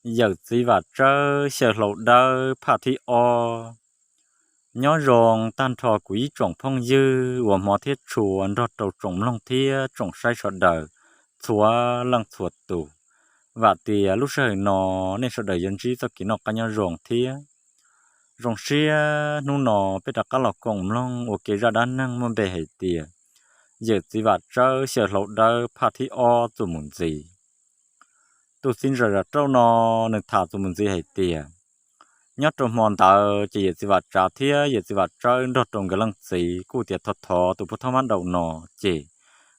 Yawm txiv Vam Tsawb xyaw hlau dawb phaj thib ob. Nyob zoo tag nrho kuv ib tsoom phooj ywg uas hmov thiab tshua nrog rau tsoom mloog thiab tsoom saib sawv daws txhua leej txhua tus. Vam tias lub sij hawm no nej sawv daws yuav ntsib txoj kev noj qab nyob zoo thiab zoo siab. Hnub no peb rov qab los koom mloog ua ke zaj dab neeg muaj npe hais tias yawm txiv Vam Tsawb xyaw hlau dawb phaj thib ob txuas mus ntxiv. Tus txiv ntxawm Zam Rauj no nws tham txuas mus ntxiv hais tias nyob rau hmo ntawd ces yawm txiv Vam Tsav thiab yawm txiv Vam Tsawb nrog rau nkawd leej txiv kuj tias thov thov tus pub thab mab daum no, ces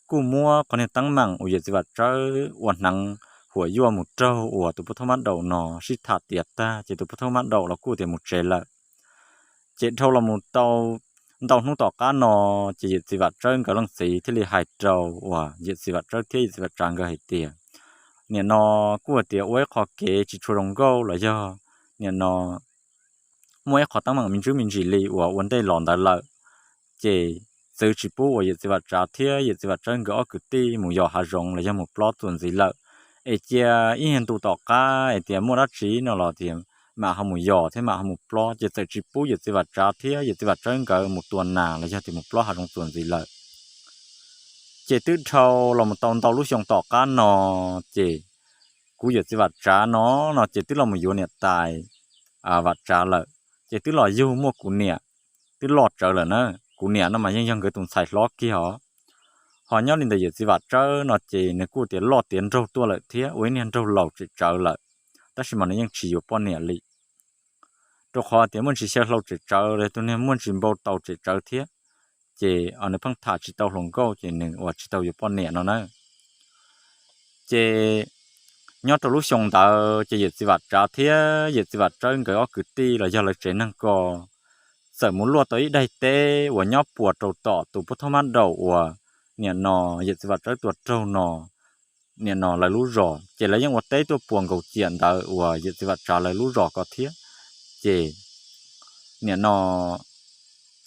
kuj muab qhov niag teeb meem uas yawm txiv Vam Tsawb ua hneev huam yuaj mus raug uas tus pub thab mab daum no sib tham tiav tag ces tus pub thab mab daum los kuj tias mus tsev lawm. Ces dhau los mus tau ntau hnub tom qab no, ces yawm txiv Vam Tsawb nkawd leej txiv thiaj li hais rau uas yawm txiv Vam Tsawb thiab yawm txiv Vam Tsav nkawd hais tias, nim no kuj tias ua ib qho kev tsis tshua zoo nkauj los yog nim no muaj ib qho teeb meem me ntsis me ntsis li uas ua ntej los ntawd lawm, ces txwv tsis pub uas yawm txiv Vam Tsav thiab yawm txiv Vam Tsawb nkawd ob kwv tij mus yos hav zoov los yog mus plob txuas ntxiv lawm. Es cia ib nyuag ntu tom qab es tias muaj dab tsi no los tias mam ho mus yos thiab mam ho mus plob, ces txawm tsis pub yawm txiv Vam Tsav thiab yawm txiv Vam Tsawb nkawd mus tua nas los yog tias mus plob hav zoov txuas ntxiv lawm. Ces twb dhau los mus tau ntau lub xyoo tom qab no, ces kuv yawm txiv Vam Tsav no no ces twb los mus yuav niam tais Vam Tsav lawm, ces twb los yug muaj kuv niam, twb loj tsawv lawm na. Kuv niam no mas yeej yog nkawd tus ntxhais hlob kiag os. Ho nyob li ntawm yawm txiv Vam Tsawb no ces nws kuj tias loj tiav nraug tuaj lawm thiab ua ib niag nraug laus tsem tsawv lawm, tab sis mas nws yeej tsis yuav poj niam li, rau qhov tias muaj ntsis xyaw hlau tsem tsawv los tus niag muaj ntsis npau taws tsem tsawv thiab, ces nws pheej tham tsis tau hluas nkauj ces nws ua tsis tau yuav poj niam no na. Ces nyob rau lub xyoo ntawd ces yawm txiv Vam Tsav thiab yawm txiv Vam Tsawb nkawd ob kwv tij los yog lawv tsev neeg ko txawm mus luaj tau ib daim teb uas nyob puas rau tom tus pub thab mab daum uas nim no yawm txiv Vam Tsawb tua raug no, nim no lawv lub zos, ces lawv yeej ua teb tuaj puas nkaus ciam ntawd uas yawm txiv Vam Tsav lawv lub zos ko thiab. Ces nim no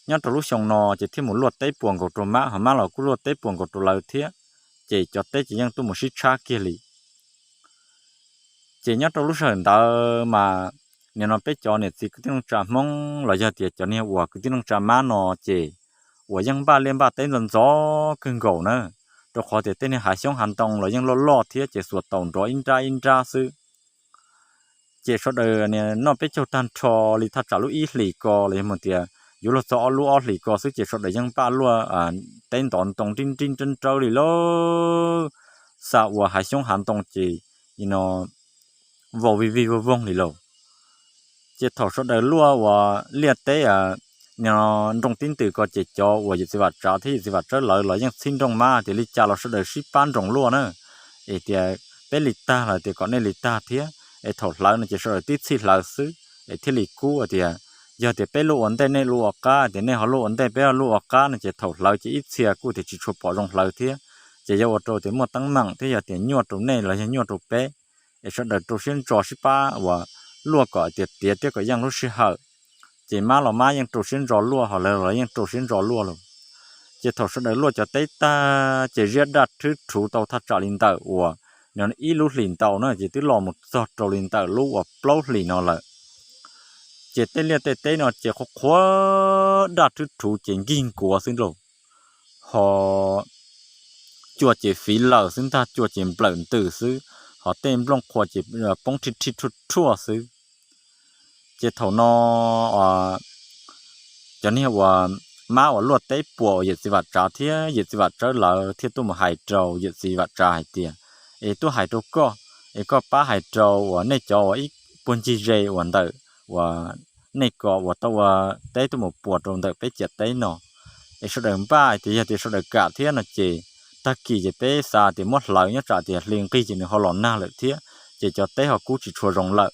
nyob rau lub xyoo no ces thiaj mus luaj teb puas nkaus rau mab, ho mab los kuj luaj teb puas nkaus rau lawv thiab, ces cov teb ces yeej tuaj mus sib tshab kiag li. Ces nyob rau lub sij hawm ntawd mas nim no peb cov niam txiv kwv tij neej tsa Hmoob los yog tias cov niag uas kwv tij neej tsa mab no ces uas yeej npaj liaj npaj teb ntxov ntxov kawg nkaus na, rau qhov tias tej niag hav xyoob hav ntoo los yeej loj loj thiab ces xuas taus nrov ib nrab ib nrab xwb. Ces sawv daws noj peb caug tag nrho li thaj tsam lub ib hlis ko los yog mus tias yuav luag txog ob lub ob hlis ko xwb ces sawv daws yeej npaj luaj teb ntov ntoo nrib nrib nrawb nrawb li lauj, xa uas hav xyoob hav ntoo ces no vau vij vij voog voog li lauj. Ces thaum sawv daws luaj uas liaj teb nrooj tib ntws ko ces cov uas yawm txiv Vam Tsav thiab yawm txiv Vam Tsawb lawv los yeej txhib nrooj mab tias li cas los sawv daws sib pab nroos luaj na, es tias peb li tag los tias kom nej li tag thiab, es thaum hlawv no ces sawv daws tib txhij hlawv xwb es thiaj li kub tias yog tias peb luaj ua ntej nej luaj ua qab, tias nej ho luaj ua ntej peb ho luaj ua qab no ces thaum hlawv ces ib txhia kuj tias tsis tshua pom zoo hlawv thiab, ces yog ua rau tias muaj teeb meem thiab yog tias nyuaj rau nej los yog nyuaj rau peb, es sawv daws rau siab ntso sib pab uas luaj kom tias tiav thiab kom yeej lub sij hawm. Ces mab los mab yeej rau siab ntso luaj, ho lawv los yeej rau siab ntso luaj lawm. Ces thaum sawv daws luaj cov teb tag ces ziab daj rhwb rhuv tau thaj tsam li ntawm uas no ib lub hlis ntau na ces twb los mus txog rau li ntawm lub uas plaub hlis no lawm. Ces tej liaj tej teb no ces qhuav qhuav daj rhwb rhuv ces nkig nkuav xwb lauj, ho cua ces fiv lawm xwb ntag, cua ces nplawm ntws xwb, ho tej nplooj qhua ces poob rhij rhij rhuaj rhuaj xwb. Ces thaum no cov niag uas mab uas luaj teb puas uas yawm txiv Vam Tsav thiab yawm txiv Vam Tsawb lawv thiaj tuaj mus hais rau yawm txiv Vam Tsav hais tias, es tuaj hais rau koj, es koj pab hais rau uas nej cov uas ib puag ncig ze uas ntawm uas nej ko uas tau ua teb tuaj mus puas rau ntawm peb ciam teb no, es sawv daws npaj hais tias yog tias sawv daws kam thiab no ces tag kis ces peb xav tias muab hlawv nyob tsam tias hli nqig ces nws ho los nag lawm thiab, ces cov teb ho kub tsis tshua zoo lawm.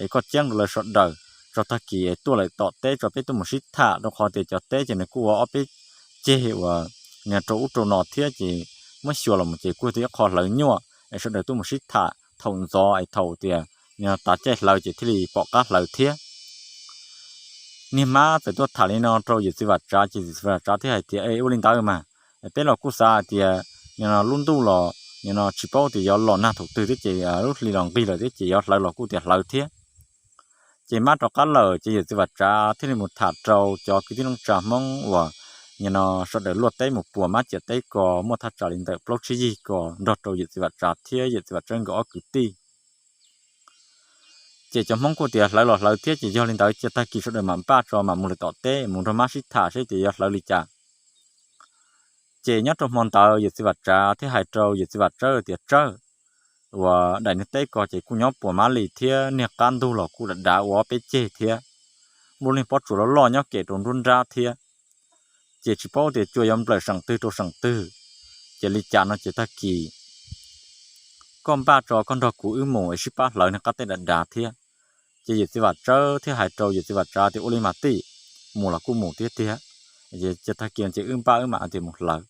Es koj ceeb rau lawv sawv daws tso, tag kis es tuaj lawm tom teb tso peb tuaj mus sib tham, rau qhov tias cov teb ces nws kuj ua ob peb ceg uas nws rau ub rau no thiab, ces muab xyuas los mus ces kuj tias ib qho hlawv nyuaj, es sawv daws tuaj mus sib tham thaum ntxov es thaum tias nws tav caij hlawv ces thiaj li pom qab hlawv thiab. Niag mab txawm tuaj tham li no rau yawm txiv Vam Tsav ces yawm txiv Vam Tsav thiaj hais tias, es ua li ntawd mas, peb los kuj xav hais tias nim no lub ntuj los nim no tsis paub tias yuav los nag thaum twg thiab ces lub hli los nqig lawm thiab ces yuav hlawv los kuj tias hlawv thiab. Ces mab rov qab lawm ces yawm txiv Vam Tsav thiaj li mus tham rau cov kwv tij neej tsa Hmoob uas nim no sawv daws luaj teb mus puas mab ciam teb ko muaj thaj tsam li ntawm plaub tsib yig ko nrog rau yawm txiv Vam Tsav thiab yawm txiv Vam Tsawb nkawd ob kwv tij. Ces cov Hmoob kuj tias hlawv los hlawv thiab ces yog li ntawd cia tag kis sawv daws mam npaj tso mam mus lawm tom teb mus nrog mab sib tham seb tias yuav hlawv li cas. Ces nyob rau hmo ntawd yawm txiv Vam Tsav thiaj hais rau yawm txiv Vam Tsawb tias, Tsawb, uas daim niag teb ko ces kuj nyob puas mab li thiab niag qab ntug los kuj dav dav ua ob peb ceg thiab, muaj lub niag pob tsuas loj loj nyob kem rau nruab nrab thiab. Ces tsis paub tias cua yuav nplawm seem twg rau seem twg, ces li cas no ces tag kis koj npaj tso koj nrog kuv wb mus es sib pab hlawv niag qab teb dav dav thiab. Ces yawm txiv Vam Tsawb thiaj hais rau yawm txiv Vam Tsav tias, Ua li mas tij, mus los kuj mus thiab tiag, ces tag kis ces wb npaj wb mam tias mus hlawv.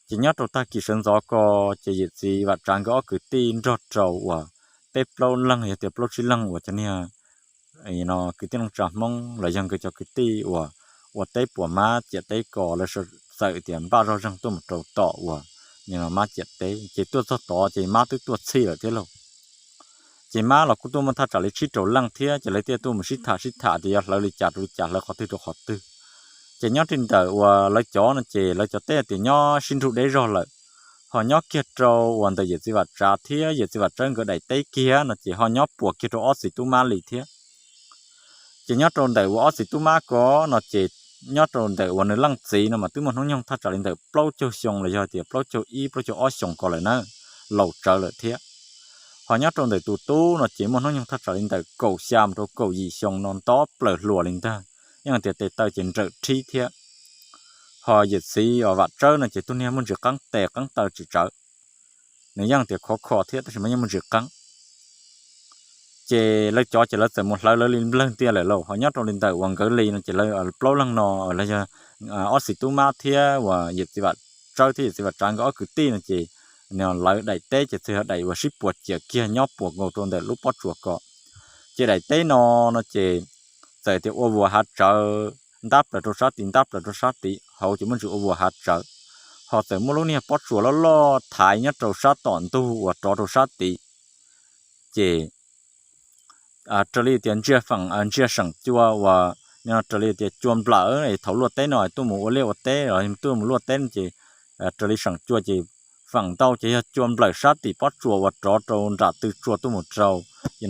Ces nyob rau tag kis sawv ntxov ko ces yawm txiv Vam Tsav nkawd ob kwv tij nrog rau uas peb plaub leeg yog tias plaub tsib leeg uas cov niag no kwv tij neej tsa Hmoob los yog nkawd cov kwv tij uas ua teb puas mab ciam teb ko lawv txawm tias npaj zoj zeeg tuaj mus rau tom uas nim no mab ciam teb. Ces tuaj txog tod ces mab twb tuaj txhij lawm thiab lauj. Ces mab los kuj tuaj muaj thaj tsam li tsib rau leej thiab ces lawv thiaj tuaj mus sib tham sib tham tias yuav hlawv li cas rau li cas, hlawv qhov twg rau qhov twg. Ces nyob rau ntawm uas lawv cov no ces lawv cov teb tias nyob sib nrug deb zog lawm, ho nyob kiag rau uas ntawm yawm txiv Vam Tsav thiab yawm txiv Vam Tsawb nkawd daim teb kiag no ces ho nyob puas kiag rau ob txiv tub mab li thiab. Ces nyob rau ntawm uas ob txiv tub mab ko no ces nyob rau ntawm uas nws leej txiv no mas twb muaj hnub nyoog thaj tsam li ntawm plaub caug xyoo los yog tias plaub caug ib plaub caug ob xyoos ko lawm na, laus tsawv lawm thiab. Ho nyob rau ntawm tus tub no ces muaj hnub nyoog thaj tsam li ntawm kaum xya mus rau kaum yim xyoo no nto plaws hluas li ntag, yeej tias tes taw ces nrawm rhib thiab. Ho yawm txiv uas Vam Tsawb no ces tug niag muaj ntsis qeeb tes qeeb taw tsis tsawv, nws yeej tias khov kho thiab tab sis mas yeej muaj ntsis qeeb. Ces lawv cov ces lawv txawm mus hlawv lawv li nplawg ntiag lawm lauj. Ho nyob rau li ntawm uas nkawd li no ces lawv plaub leeg no los yog ob txiv tub mab thiab uas yawm txiv Vam Tsawb thiab yawm txiv Vam Tsav nkawd ob kwv tij no ces lawv daim teb ces txawm yog daim uas sib puas ciam kiag nyob puas nkaus rau ntawm lub pob tsuas ko. Ces daim teb no no ces txawm tias ua vuas hav tsawv ntab plaws rau sab tid ntab plaws rau sab tid, hauv ces muaj ntsis ua vuas hav tsawv, ho txawm muaj lub niag pob tsuas loj loj thaiv nyob rau sab tom ntug uas rov rau sab tid. Ces raws li tias ntsia feem ntsia seem cua uas raws li tias cua nplawm, thaum luaj teb no tuaj mus ua liaj ua teb los tuaj mus luaj teb ces raws li seem cua ces feem ntau ces yog cua nplawm sab tim pob tsuas uas rov rau nram tw tsua tuaj mus rau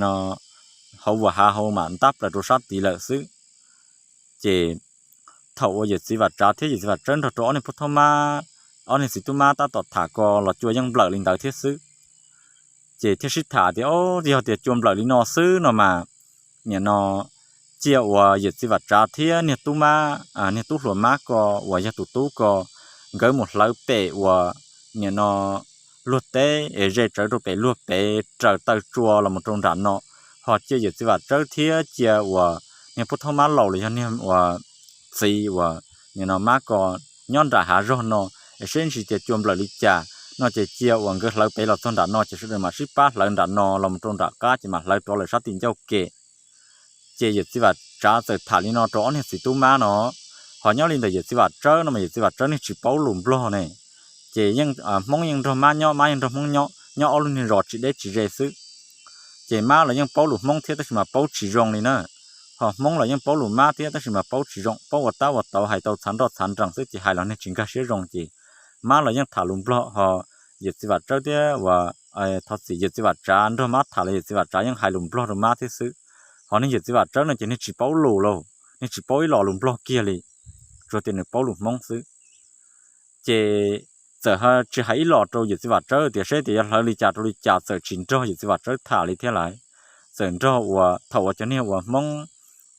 no hauv vuas hav hauv mas ntab plaws rau sab tid lawm xwb. Ces thaum uas yawm txiv Vam Tsav thiab yawm txiv Vam Tsawb nrog rau ob niag pub thab mab, ob niag txiv tub mab tab tom tham ko los cua yeej nplawm li ntawd thiab xwb. Ces thiaj sib tham tias, O, yog tias cua nplawm li no xwb no mas, nim no cia uas yawm txiv Vam Tsav thiab niag tub mab, niag tub hluas mab ko uas yog tus tub ko, nkawd mus hlawv pem uas nim no luag teb es ze tsawv rau pem luag pem raws taw tsua los mus rau nram no, ho cia yawm txiv Vam Tsawb thiab cia uas niag pub thab mab laus los yog niag uas txiv uas nim no mab ko nyob nram hav zog no, es seb ntsis tias cua nplawm li cas no ces cia uas nkawd hlawv pem los txog nram no ces sawv daws mam sib pab hlawv nram no los mus rau nram qab ces mam hlawv rov lawm sab tim ncauj ke. Ces yawm txiv Vam Tsav txawm tham li no rau ob niag txiv tub mab no. Ho nyob li ntawm yawm txiv Vam Tsawb no mas yawm txiv Vam Tsawb niag tsis paub lus Nplog ne, ces yeej Hmoob yeej nrog mab nyob, mab yeej nrog Hmoob nyob, nyob ob lub niag zos tsis deb tsis ze xwb. Ces mab los yeej paub lus Hmoob thiab tab sis mas paub tsis zoo li na. Ho Hmoob los yeej paub lus mab thiab tab sis mas paub tsis zoo, paub ua tab ua tauv hais tau txhav nroj txhav nrees xwb ces hais los niag tsis nkag siab zoo ces mab los yeej tham lus Nplog ho yawm txiv Vam Tsawb thiab uas thov txim yawm txiv Vam Tsav nrog mab tham los yawm txiv Vam Tsav yeej hais lus Nplog rau mab thiab xwb. Ho niag yawm txiv Vam Tsawb no ces niag tsis paub lus lauj, niag tsis paub ib los lus Nplog kiag li, tsuas tias nws paub lus Hmoob xwb. Ces txawm tsis hais ib los rau yawm txiv Vam Tsawb tias seb tias yuav hlawv li cas rau li cas, txawm tsis nrog yawm txiv Vam Tsawb tham li thiab lawm. Txawm nrog uas thaum uas cov niag uas Hmoob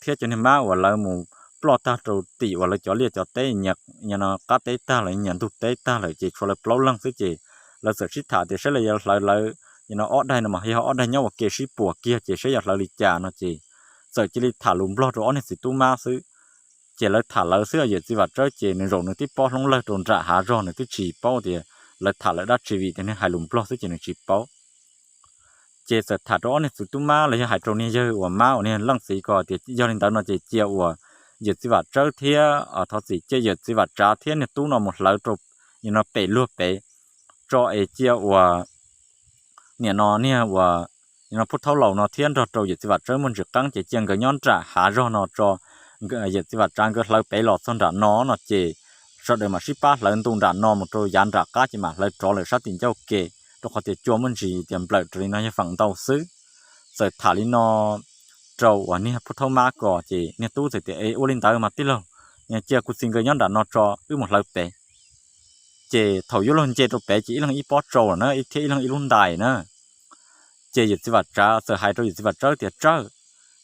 thiab cov niag mab uas lawv mus ploj tag rau tim uas lawv cov liaj cov teb, nyias qab teb tag lawm nyias ntug teb tag lawm ces tshuav lawv plaub leeg xwb ces lawv txawm sib tham tias seb lawv yuav hlawv lawv no ob daig no mas yog ob daig nyob ua ke sib puas kiag ces seb yuav hlawv li cas no ces txawm cia li tham lus Nplog rau ob niag txiv tub mab xwb. Ces lawv tham lawv xwb, yawm txiv Vam Tsawb ces nws zaum nws tib pob hloob lawg rau nram hav zog nws twb tsis paub tias lawv tham lawv dab tsi vim tias nws hais lus Nplog xwb ces nws tsis paub. Ces txawm tham rau ob niag txiv tub mab los yog hais rau niag yawg uas mab uas niag leej txiv ko tias yog li ntawd no ces cia uas yawm txiv Vam Tsawb thiab thov txim cia yawm txiv Vam Tsav thiab niag tub no mus hlawv rau no pem luag pem, tso es cia uas nim no niag uas Phub Thaub Laus no thiab nrog rau yawm txiv Vam Tsawb muaj ntsis qeeb ces cia nkawd nyob nram hav zog no tso, yawm txiv Vam Tsav nkawd hlawv pem los txog nram no no ces sawv daws mam sib pab hlawv ntu nram no mus rau yav nram qab ces mam hlawv rov lawm sab tim ncauj ke, rau qhov tias cua muaj ntsis tias nplawm raws li no yog feem ntau xwb. Txawm tham li no rau uas niag Phub Thaub Mab ko ces niag tub txawm tias, Es ua li ntawd mas tij laug, cia kuv txiv nkawd nyob nram no tso wb mus hlawv pem. Ces thaum yuav luag nce rau pem ces ib leeg ib pob tsau lawm na, thiab ib leeg ib lub ntais na. Ces yawm txiv Vam Tsav txawm hais rau yawm txiv Vam Tsawb tias, Tsawb,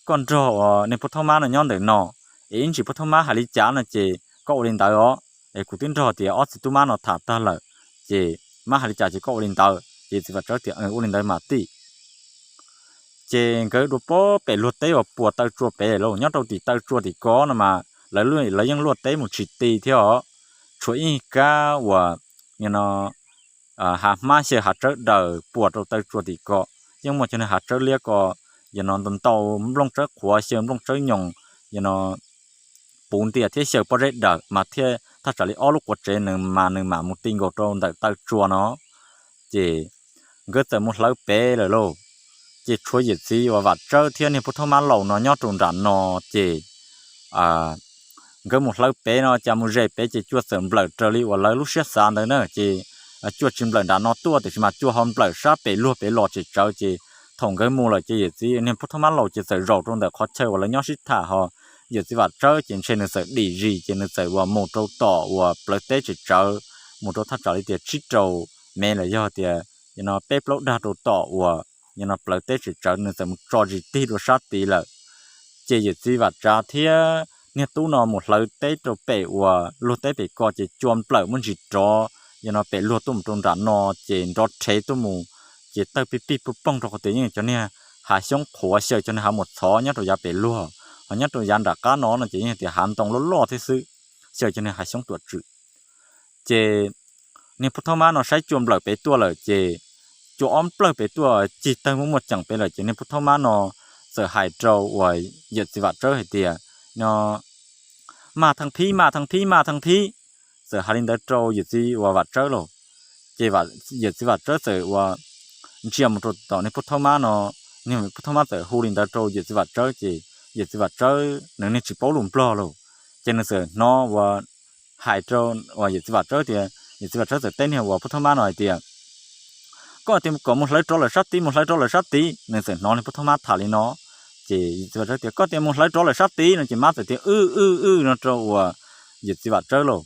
koj nrog uas niag Phub Thaub Mab no nyob ntawm no, es ib ntsis Phub Thaub Mab hais li cas no ces koj ua li ntawd os. Es kuv twb nrog tias ob txiv tub mab no tham tag lawm, ces mab hais li cas ces koj ua li ntawd. Ces yawm txiv Vam Tsawb tias, Ua li ntawd mas tij. Ces nkawd dua pem luag teb uas puas taw tsua pem lawm, nyob rau tim taw tsua tim ko no mas lawv yeej luaj teb mus tsis ti thiab os. Tshuav ib kab uas no hav hmab xyaw hav tsawb daws puas rau taw tsua tim ko, yeej muaj cov niag hav tsawb liab ko, yog no ntau ntau, nplooj tsawb qhuav xyaw nplooj tsawb nyoos, yog no puv ntias thiab xyaw pob zeb daws mas thiaj thaj tsam li ob lub quav tsev nws mas nws mam mus ti nkaus rau ntawm taw tsua no. Ces nkawd txawm mus hlawv pem lawm lauj. Ces tshuav yawm txiv uas Vam Tsawb thiab niag Phub Thaub Mab Laus no nyob rau nram no, ces nkawd mus hlawv pem no cas mus ze pem ces cua txawm nplawm raws li uas lawv lub siab xav ntawd na, ces cua tsis nplawm nram no tuaj tiam sis mas cua ho nplawm sab pem luag pem los tsem tsawv. Ces thaum nkawd mus lawm ces yawm txiv niag Phub Thaub Mab Laus ces txawm zaum rau ntawm qhov chaw uas lawv nyob sib tham, ho yawm txiv Vam Tsawb ces ntshe nws txawm dim zis ces nws txawm uas mus rau tom uas plawv teb tsem tsawv, mus rau thaj tsam li tias tsib rau mev los yog tias yog no peb plaub dag rau tom uas yog no plawv teb tsem tsawv, nws txawm mus tso zis tig rau sab tid lawm. Ces yawm txiv Vam Tsav thiab niag tub no mus hlawv teb rau pem uas luag teb pem ko ces cua nplawm muaj ntsis rov yog no pem luag tuaj mus rau nram no, ces nrov rhev tuaj mus, ces tawg pij pij poj poog rau qhov tias yeej cov niag hav xyoob qhuav xyaw cov niag hav muas txhov nyob rau yav pem luag, ho nyob rau yav nram qab no no ces yeej tias hav ntoo loj loj thiab xwb, xyaw cov niag hav xyoob tuam tswm. Ces niag Phub Thaub Mab no saib cua nplawm pem tuaj lawm ces cua ob nplawg pem tuaj cig tawg muaj muaj ceem pem lawm ces niag Phub Thaub Mab no txawm hais rau uas yawm txiv Vam Tsawb hais tias, no, Mas thee phib, mas thee phib, mas thee phib. Txawm hais li ntawd rau yawm txiv uas Vam Tsawb lauj. Ces yawm txiv Vam Tsawb txawm uas ntsia mus rau tom niag Phub Thaub Mab no, niag Phub Thaub Mab txawm hu li ntawd rau yawm txiv Vam Tsawb ces yawm txiv Vam Tsawb nws niag tsis paub lus Nplog lauj, ces nws txawm hnov uas hais rau uas yawm txiv Vam Tsawb tias, yawm txiv Vam Tsawb txawm teb niag uas Phub Thaub Mab no hais tias, Koj tias kom mus hlawv rov lawm sab tid, mus hlawv rov lawm sab tid. Nws txawm hnov niag Phub Thaub Mab tham li no, ces yawm txiv Vam Tsawb tias, Koj tias mus hlawv rov lawm sab tid no ces Mab txawm tias, Wb, wb, wb no rau uas yawm txiv Vam Tsawb lauj.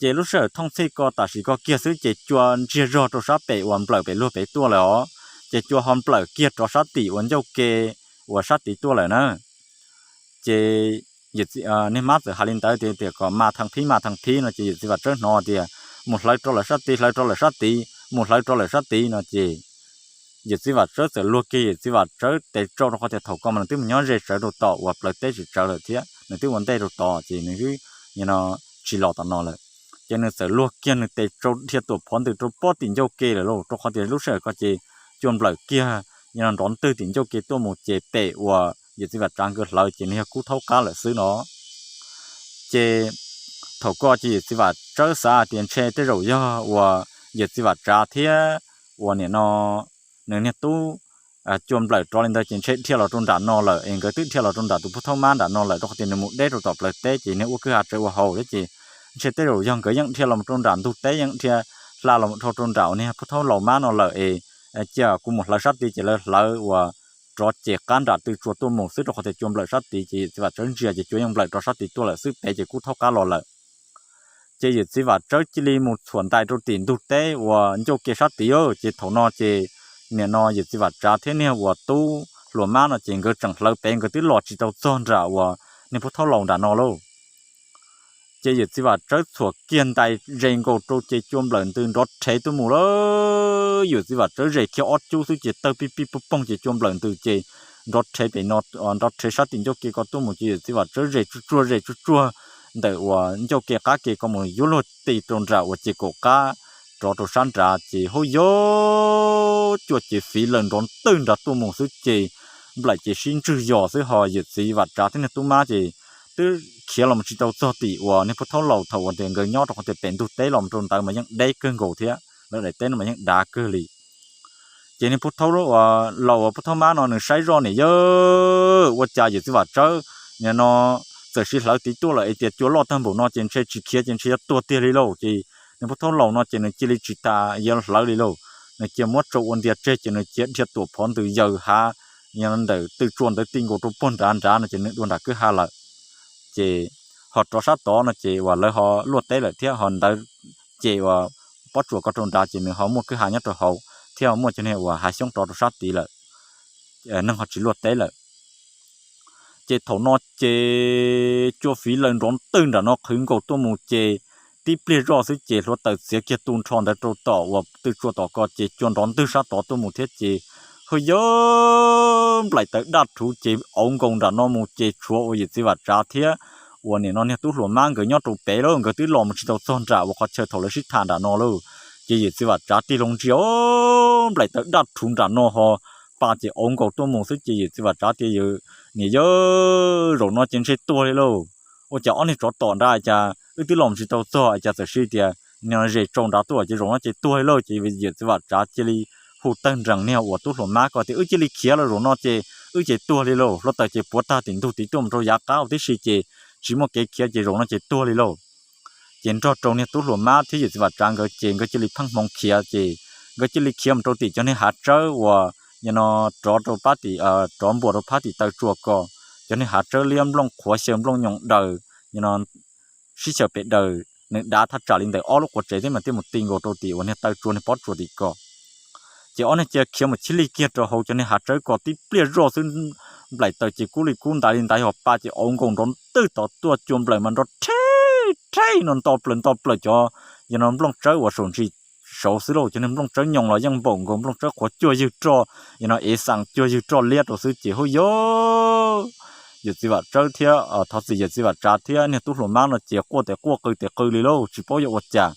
Ces lub sij hawm thooj txhij ko tam sim ko kiag xwb ces cua ntsiag zog rau sab pem uas nplawm pem luag pem tuaj lawm os, ces cua ho nplawm kiag rov sab tim uas ncauj ke uas sab tid tuaj lawm na. Ces niag Mab txawm hais li ntawd tias, tias kom mas thee phib, mas thee phib no ces yawm txiv Vam Tsawb hnov tias, Mus hlawv rov lawm sab tid, hlawv rov lawm sab tid, mus hlawv rov lawm sab tid no ces yawm txiv Vam Tsawb txawm luag kiag yawm txiv Vam Tsawb tes tsau rau qhov tias thaum ko mas nws twb mus nyob ze tsawv rau tom uas plawv teb tsem tsawv lawm thiab nws twb ua ntej rau tod ces nws twb no tsis los tom no lawm. Ces nws txawm luag kiag nws tes tsau dhia tuam phov ntws rau pob tim ncauj ke lawm lauj, rau qhov tias lub sij hawm ko ces cua nplawm kiag no nrov ntwg tim ncauj ke tuaj mus ces pem uas yawm txiv Vam Tsav nkawd hlawv ces nws yog kub thaub qab lawm xwb no. Ces thaum ko ces yawm txiv Vam Tsawb xav tias ntshe tej zaum yog uas yawm txiv Vam Tsav thiab uas nim no nws niag tub cua nplawm rov li ntawd ces ntshe dhia los rau nram no lawm es nkawd twb dhia los rau nram tus Phub Thaub Mab nram no lawm, rau qhov tias nws mus deb rau tom plawv teb ces nws ua kwj ha tsawv ua haus thiab ces ntshe tej zaum yog nkawd yeej dhia los rau nram ntug teb, yeej dhia hla los rau rau nram uas niag Phub Thaub Laus Mab no lawm es cia kuv mus hlawv sab tid ces lawv hlawv uas rov ces qab nram tw tsua tuaj mus xwb, rau qhov tias cua nplawm sab tid ces yawm txiv Vam Tsawb ntsia ces cua yeej nplawm rov sab tid tuaj lawm xwb, pem ces kub thaub qab los lawm. Ces yawm txiv Vam Tsawb cia li mus txhuam ntais rau tim ntug teb uas ncauj ke sab tid, ces thaum no ces nim no yawm txiv Vam Tsav thiab niag uas tub hluas Mab no ces nkawd tseem hlawv pem, nkawd twb los tsis tau txog nram uas niag Phub Thaub Laus nram no lauj. Ces yawm txiv Vam Tsawb txhuam kiag ntais ze nkaus rau ces cua nplawm ntws nrov rhev tuaj mus lawm. Yawm txiv Vam Tsawb zes kiag ob cub xwb ces tawg pij pij poj poog ces cua nplawm ntws ces nrov rhev pem no, nrov rhev sab tim ncauj ke ko tuaj mus ces yawm txiv Vam Tsawb zes tsuag tsuag zes tsuag tsuag ntawm uas ncauj ke qab ke ko mus yuav luag ti rau nram uas ces kaum qab rov rau sab nrad ces hauj yog cua ces fiv lawm nrov ntwg nrad tuaj mus xwb ces nplawm ces sib ntswg yos xwb, ho yawm txiv Vam Tsav thiab niag tub Mab ces twb khiav los tsis tau txog tim uas niag Phub Thaub Laus thaum uas tias nkawd nyob, rau qhov tias pem ntug teb los rau ntawd mas yeej deb kawg nkaus thiab. lawv daim teb no mas yeej dav kawg li. Ces niag pub thaub uas laus uas pub thaub mab no nws saib zoj niam yawg, ua cas yawm txiv Vam Tsawb nim no txawm sis hlawv tiv tuaj lawm es tias cua loj tag npaum no ces ntshe tsis khiav ces ntshe yuav tuag tiag li lauj. Ces niag pub thaub laus no ces nws cia li tsis tas yuav hlawv li lauj, nws cia muab tsau ua ntias tseg ces nws cia dhia tuam phov ntws yaws hav ntawm tw tsua ntawd ti nkaus rau puag nrad nrad no ces nws dua nram kwj ha lawm. Ces ho rov sab tod no ces uas lawv ho luaj teb lawm thiab ho ntawd ces uas pob tsuas ko rau nrad ces nws ho muaj kwj ha nyob rau hauv thiab ho muaj cov niag uas hav xyoob rov rau sab tid lawm, neeg ho tsis luaj teb lawm. Ces thaum no ces cua fiv lawv nrov ntwg nram no qhwv nkaus tuaj mus ces tib pliag zoj xwb ces hluav taws txiav kiag tu nrho ntawd rau tom uas tw tsua tom ko ces cua nrov ntwg sab tod tuaj mus thiab ces hwj yawg nplaim taws daj rhuv ces auv nkaus nram no mus ces tshuav uas yawm txiv Vam Tsav thiab uas nim no niag tub hluas mab nkawd nyob rau pem lawm, nkawd twb los mus tsis tau txog nram uas qhov chaw thaum lawv sib tham nram no lauj. Ces yawm txiv Vam Tsav tig loo ntsia, nplaim taws daj rhuv nram no ho pa ces auv nkaus tuaj mus xwb ces yawm txiv Vam Tsav tias yawm niam yawg, zaum no ces ntshe tuag li lauj. Ua cas ob niag tsov tom nrad cas wb twb los mus tsis tau txog cas txawm sis tias nim no zes tsau nrad tuaj ces zaum no ces tuag li lauj. Ces yawm txiv Vam Tsav cia li hu tawg nrees niag uas tub hluas mab ko tias wb cia li khiav los zaum no ces wb ces tuag li lauj, hluav taws ces puav tag tim ntug tid tuaj mus rau yav qab huv tib si ces tsis muaj kev khiav ces zaum no ces tuag li lauj. Ces nrog rau niag tub hluas mab thiab yawm txiv Vam Tsav nkawd ces nkawd cia li pheej hmoov khiav ces nkawd cia li khiav mus rau tim cov niag hav tsawb uas nim no rov rau pab tim, rov npuas rau phab tim taw tsua ko, cov niag hav tsawb liab nplooj qhuav xyaw nplooj nyoos daws, nim no sib xyaw pem daws, nws dav thaj tsam li ntawm ob lub quav tsev thiab mas thiaj mus ti nkaus rau tim uas niag taw tsua niag pob tsuas tim ko. Ces ob niag cia khiav mus chib lig kiag rau hauv cov niag hav tsawb ko tib pliag zoj xwb, nplaim taws ces kub li kub ntaiv li ntaiv ho pa ces auv nkaus nrov ntwg tod tuaj cua nplawm mas nrov rhe rhe no nto plaws nto plaws cov nim no nplooj tsawb uas saum ntsis saud xwb lauj. Cov niag nplooj tsawb nyoos los yeej npaum nkaus nplooj tsawb qhuav cuag ywg roj, nim no ev xaas cuag ywg roj liab rau xwb ces hwj yawg, yawm txiv Vam Tsawb thiab, thov txim, yawm txiv Vam Tsav thiab niag tub hluas mab no ces quaj tes quaj qw tes qw li lauj, tsis paub yuav ua cas.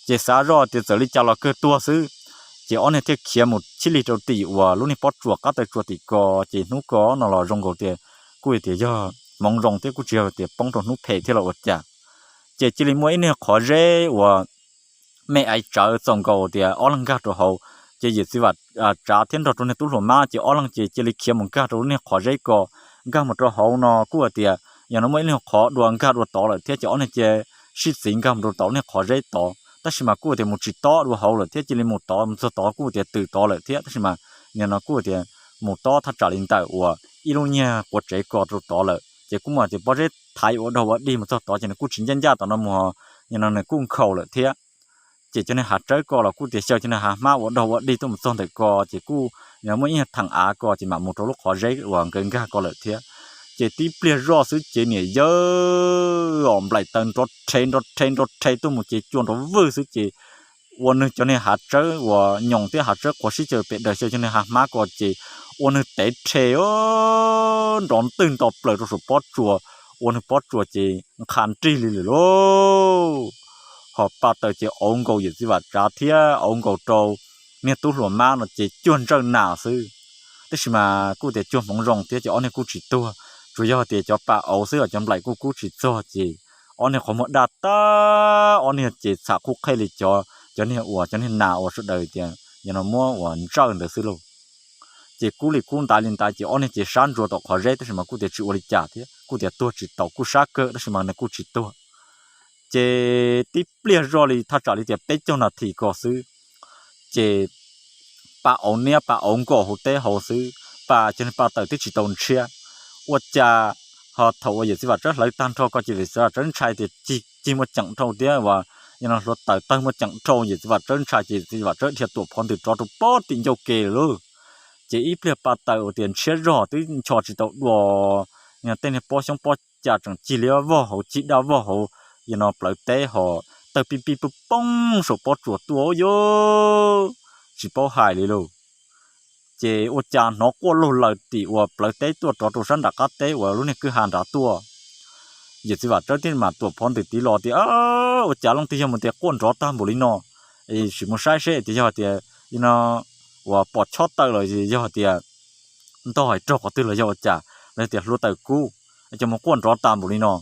Ces xav zoj tias txawm li cas los kawg tuag xwb. Ces ob niag thiaj khiav mus chib lig rau tim uas lub niag pob tsuas qab taw tsua tim ko. Ces hnub ko no los zoo nkaus tias kuj tias yog hmoov zoo thiab kuj tsis yog tias poob rau hnub phem thiab los ua cas. Ces cia li muaj ib niag qhov zeb uas me aiv tsawv txaus nkaus tias ob leeg nkag rau hauv. Ces yawm txiv Vam Tsav thiab nrog rau niag tub hluas mab ces ob leeg ces cia li khiav mus nkag rau lub niag qhov zeb ko. Nkag mus rau hauv no kuj hais tias yog no muaj ib niag qhov dua nkag dua tod lawm thiab ces ob niag cia sib txiv nkag mus rau tom lub niag qhov zeb tod tab sis mas kuj tias mus tsis tob dua hauv lawm thiab cia li mus tod mus txog tod kuj tias twm tod lawm thiab tab sis mas nim no kuj tias mus tob thaj tsam li ntawm uas ib lub niag quav tsev ko rau tod lawm ces kuj muaj tias pob zeb thaiv ua dog ua dig mus txog tod ces nws kuj tsis ncaj ncaj tom no mus, nim no nws kuj nkhaus lawm thiab. Ces cov niag hav tsawb ko los kuj tias xyaw cov niag hav hmab ua dog ua dig tuaj mus txog ntawm ko ces kuj muaj ib theem av ko ces mam mus rau lub qhov zeb uas nkawd nkag ko lawm thiab. Ces tib pliag zoj xwb ces niam yawg os nplaim taws nrov rhe nrov rhe nrov rhe tuaj mus ces cua nrov vwj xwb ces ua nws cov niag hav tsawb uas nyoos thiab hav tsawb qhuav sib caw pem daws xyaw cov niag hav hmab ko ces ua nws tev rhe nrov ntwg nto plaws rau saum pob tsuas, ua nws pob tsuas ces nqha nrig li lawm lauj. Ho pa taws ces auv nkaus yawm txiv Vam Tsav thiab auv nkaus rau niag tub hluas mab no ces cuag ntsawj nas xwb. Tab sis mas kuj tias cuag hmoov zoo thiab ces ob niag kuj tsis tuag, tsuas yog tias cov pa auv xwb os cov nplaim kuj kub tsis txog ces ob niag qhov muag daj tag, ob niag ces txham qhuj qhej li cov, cov niag uas cov niag nas uas sawv daws tias yog no muab uas ntsawj ntawd xwb lauj. Ces kub li kub ntaiv li ntaiv ces ob niag ces sab ntsuav tom qhov zeb tab sis mas kuj tias tsis ua li cas thiab kuj tias tuag tsis taus kuj sab kawg tab sis mas nws kuj tsis tuag. Ces tib pliag zoj li thaj tsam li tias peb caug nas this ko xwb, ces pa auv niab pa auv nkos hauv teb hauv xwb, pa cov niag pa taws twb tsis tau ntshiab. Ua cas ho thaum uas yawm txiv Vam Tsawb hlawv tag nrho ko ces yawm txiv Vam Tsawb ntshai tias cig muaj ceem dhau thiab uas yog no hluav taws tawg muaj ceem dhau, yawm txiv Vam Tsawb ntshai ces yawm txiv Vam Tsawb dhia tuam phov ntws rov rau pob tim ncauj ke lawm lauj. Ces ib pliag pa taws uas tias ntshiab zog twb ncho tsis tau dua, yog tej niag pob xyoob pob ca tseem cig liab vog hauv cig daj vog hauv, yog no plawv teb ho tawg pij pij poj poob saum pob tsuas tuaj yog tsis paub hais li lauj. Ces ua cas hnov quaj laug laws tim uas plawv teb tuaj rov rau sab nram qab teb uas lub niag kwj ha nrad tuaj. Yawm txiv Vam Tsawb thiaj mam tuam phov ntws tiv los tias ua cas leej twg yog mus tias quaj nrov tag npaum li no, sim mus saib seb tias yog tias no uas pom chob taw los yog tias ntog hais raug qhov twg los yog ua cas los yog tias hluav taws kub, ces mus quaj nrov tag npaum li no.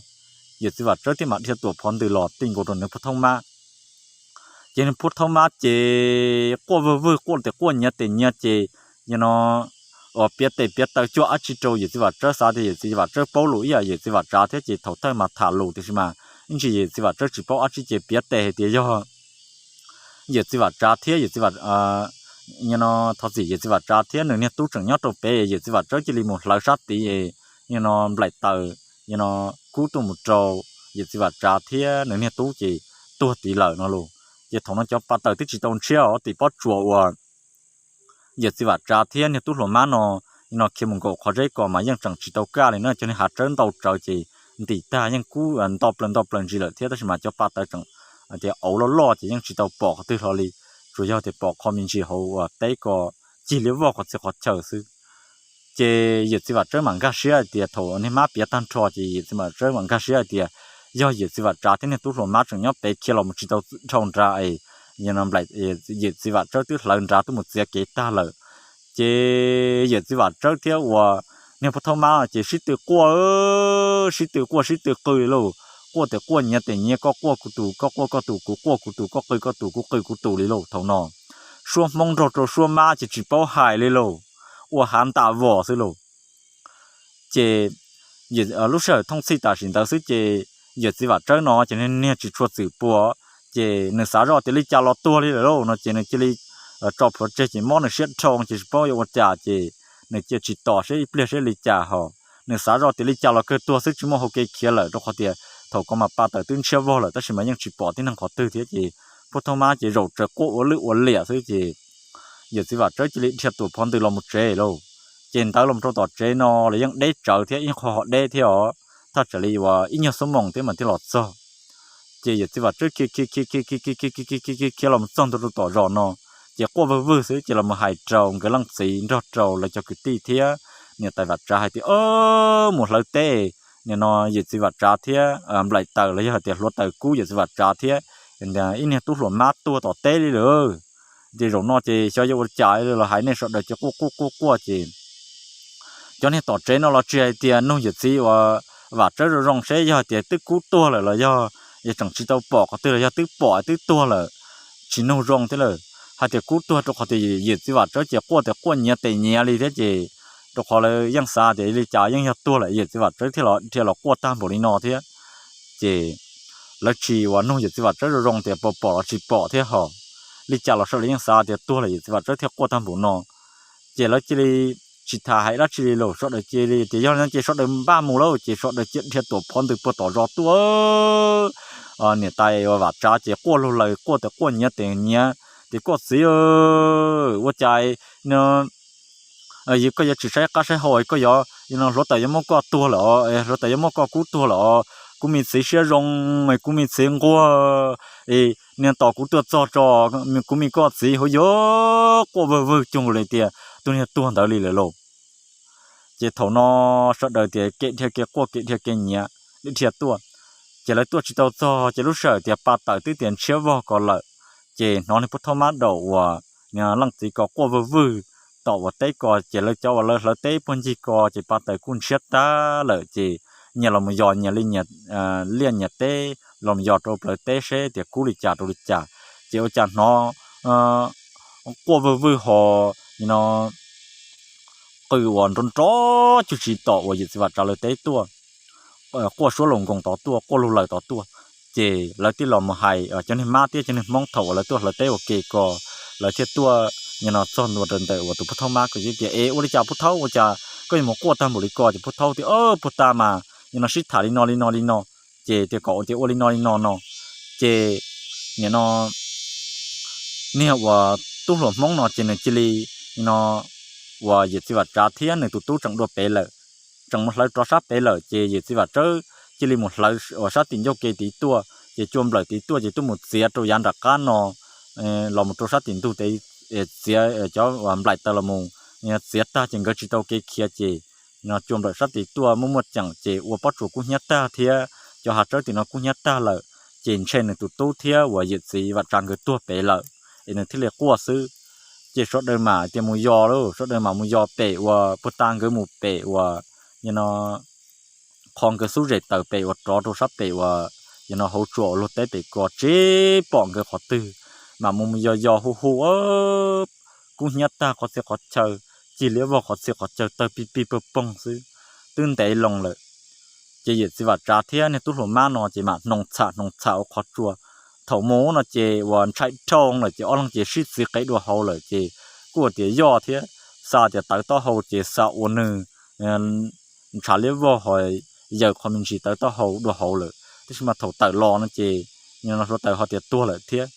Yawm txiv Vam Tsawb thiaj mam dhia tuam phov ntws los ti nkaus rau nws pog thoob mab. Ces niag pub thaub mab ces quaj vwg vwg, quaj tes quaj nyiav tes nyiav ces yog no uas piav tes piav taw cuag dab tsi rau yawm txiv Vam Tsawb, xav tias yawm txiv Vam Tsawb paub lus ib yam yawm txiv Vam Tsav thiab ces thaum thawj mas tham lus tiam sis mas ib ntsis yawm txiv Vam Tsawb tsis paub dab tsi ces piav tes hais tias yog yawm txiv Vam Tsav thiab yawm txiv Vam, no thov txim, yawm txiv Vam Tsav thiab nws niag tub tseem nyob rau pem, yawm txiv Vam Tsawb cia li mus hlawv sab tid, yog no nplaim taws, yog no kub tuaj mus rau yawm txiv Vam Tsav thiab nws niag tub ces tuag tid lawm no los. Ces thaum no cov pa taws twb tsis tau ntshiab os, tim pob tsuas uas yawm txiv Vam Tsav thiab niag tub hluas mab no, no khiav mus nkaum qhov zeb ko mas yeej tseem tsis tau kaj li na, cov niag hav tsawb ntau tsawv ces ntim tag yeej kub nto plaws nto plaws ntsis lawm thiab, tab sis mas cov pa taws tseem tias auv loj loj ces yeej tsis tau pom qhov twg hlo li, tsuas yog tias pom qhov me ntsis hauv uas teb ko cig liab vog qhov txhia qhov chaw xwb. Ces yawm txiv Vam Tsawb mam nkag siab hais tias thaum niag mab piav tag nrho ces yawm txiv Vam Tsawb mam nkag siab hais tias yog yawm txiv Vam Tsav thiab niag tub hluas mab tseem nyob pem khiav los mus tsis tau dhau nrad es yawm txiv Vam Tsawb twb hlawv nrad tuaj mus txiav kev tag lawm. Ces yawm txiv Vam Tsawb thiab uas niag pub thaub mab ces sib tw quaj, sib tw quaj sib tw qw li lauj. Quaj tes quaj nyiav tes nyiav, koj quaj kuv tus, koj quaj koj tus, kuv quaj kuv tus, koj qw koj tus, kuv qw kuv tus li lauj. Thaum no suab hmoob nrog rau suab mab ces tsis paub hais li lauj, ua hav nta vos xwb lauj. Ces lub sij hawm thooj txhij tam sim ntawd xwb ces yawm txiv Vam Tsawb no ces niag tsis tshua txwm pua, ces nws xav zoj tias li cas los tuag li lawm lauj no ces nws cia li tso plhuav tseg ces mob nws siab dhau ces tsis paub yuav ua cas ces nws cia tsis tos seb ib pliag seb li cas ho. Nws xav zoj tias li cas los kawg tuag xwb tsis muaj hau kev khiav lawm rau qhov tias thaum ko mas pa taws twb ntshiab vog lawm tab sis mas yeej tsis pom tib neeg qhov twg thiab ces pub thaub mab ces zaum tsawv quaj ua lwj ua liam xwb ces yawm txiv Vam Tsawb cia li dhia tuam phov ntws los mus tsev lauj. Ces ntawd los rau tom tsev no los yeej deb tsawv thiab ib qho ho deb thiab os, thaj tsam li uas ib nyuag xuab moos thiab mas thiaj los txog. Ces yawm txiv Vam Tsawb khiav khiav khiav khiav khiav khiav khiav khiav khiav khiav khiav los txog ntua rau tom zos no, ces quaj vwg vwg xwb ces los mus hais rau nkawd leej txiv nrog rau lawv cov kwv tij thiab niam tais Vam Tsav hais tias mus hlawv teb, nim no yawm txiv Vam Tsav thiab nplaim taws los yog hais tias hluav taws kub yawm txiv Vam Tsav thiab ib niag tub hluas mab tuag tom teb li lawm. Ces zaum no ces xyov yuav ua li cas los hais nej sawv daws ces quaj quaj quaj quaj ces cov niag tom tsev no los tsis hais tias nug yawm txiv uas Vam Tsawb zoo zoo seb yog hais tias twb kub tuag lawm los yog, yog tseem tsis tau pom qhov twg los yog twb pom twb tuag lawm, tsis nug zoo thiab lawm. Hais tias kub tuag rau qhov tias yawm txiv Vam Tsawb ces quaj tias quaj nyiav tes nyiav li thiab ces rau qhov lawv yeej xav tias li cas yeej yog tuag lawm yawm txiv Vam Tsawb thiaj los dhia los quaj tag npaum li no thiab. Ces lawv tsis uas nug yawm txiv Vam Tsawb zoo zoo tias puas pom los tsis pom thiab ho, li cas los sawv daws yeej xav tias tuag lawm yawm txiv Vam Tsawb thiaj quaj tag npaum no. Ces lawv cia li tsis tham hais dab tsi li los sawv daws cia li tias yog li no ces sawv daws npaj mus lauj, ces sawv daws cia dhia tuam phov ntws puag tom zos tuaj. Niam tais uas Vam Tsav ces quaj lug laws quaj tias quaj nyiav tes nyiav tias koj txiv, ua cas no koj yuav tsis saib qab saib hau, koj yuav no hluav taws yuav muab koj tuag lawm, hluav taws yuav muab koj kub tuag lawm os. Kuv me txiv siab zoo, kuv me txiv nquag, niag tos kuv tuaj txog tso, kuv me koj txiv hauv yuav quaj vwg vwg cuag li tias tus niag tuag ntawd li lawm lauj. Ces thaum no sawv daws tias kev dhia kev quaj kev dhia kev nyiav, dhia tuaj. Ces lawv tuaj tsis tau txog ces lub sij hawm tias pa taws twb tias ntshiab vog ko lawm, ces hnov niag pub thaub mab daum uas leej txiv ko quaj vwg vwg tom uas teb ko ces lawv cov uas lawv hlawv teb puag ncig ko ces pa taws kuj ntshiab tag lawm ces nyias los mus yos nyias li nyias liaj nyias teb los mus yos rau plawv teb seb tias kub li cas rau li cas. Ces ua cas hnov quaj vwg vwg ho no qw uas nrov nrov cuj tsis tom uas yawm txiv Vam Tsav lawv teb tuaj, quaj suab laus nkoos tod tuaj, quaj lug laws tod tuaj. Ces lawv thiaj los mus hais cov niag mab thiab cov niag hmoob thaum uas lawv tuaj hlawv teb ua ke ko, lawv thiaj tuaj nim no txog ntua rau ntawm uas tus pub thaub mab ko tias es ua li cas pub thaub, ua cas koj yuav mus quaj tag npaum li ko? Ces pub thaub tias puag ta mas nim no sib tham li no li no li no, ces tias kom ua tias ua li no li no no, ces nim no niag uas tub hluas hmoob no ces nws cia li no uas yawm txiv Vam Tsav thiab nws tus tub tseem dua pem lawm, tseem mus hlawv rov sab pem lawm ces yawm txiv Vam Tsawb cia li mus hlawv uas sab tim ncauj ke tid tuaj ces cua nplawm tid tuaj ces tuaj mus txiav rau yav nram qab no los mus rau sab tim ntug tes txiav cov uas nplaim taws los mus txiav tag ces nkawd tsis tau kev khiav ces no cua nplawm sab tid tuaj muaj muaj ceem ces ua pob tsuas kub hnyiab tag thiab cov hav tsawb tim no kub hnyiab tag lawm, ces ntshe nws tus tub thiab uas yawm txiv Vam Tsav nkawd tuag pem lawm es nws thiaj li quaj xwb. Ces sawv daws mam tias mus yos lauj, sawv daws mam mus yos pem uas puag ta nkawd mus pem uas no qhov nkawd xub zes taws pem uas rov rau sab pem uas no hauv tsua uas luag teb pem ko tsis pom nkawd qhov twg. Mam mus mus yos yos hu hu, kub hnyiab tag qhov txhia qhov chaw, cig liab vog qhov txhia qhov chaw tawg pig pig pawg poog xwb, twb ntev loo lawm. Ces yawm txiv Vam Tsav thiab niag tub hluas mab no ces mam hnoos txham hnoos txham ua qhov tsua. Thaum mus no ces uas ntshai dhau lawm ces ob leeg ces sib txiv qev dua hauv lawm ces kuj tias yoj thiab, xav tias tawv taub hau ces xav ua nws ntshav liab vog ho yaws qho me ntsis tawv taub hau dua hauv lawm, tab sis mas thaum tawm los no ces hluav taws ho tias tuag lawm thiab.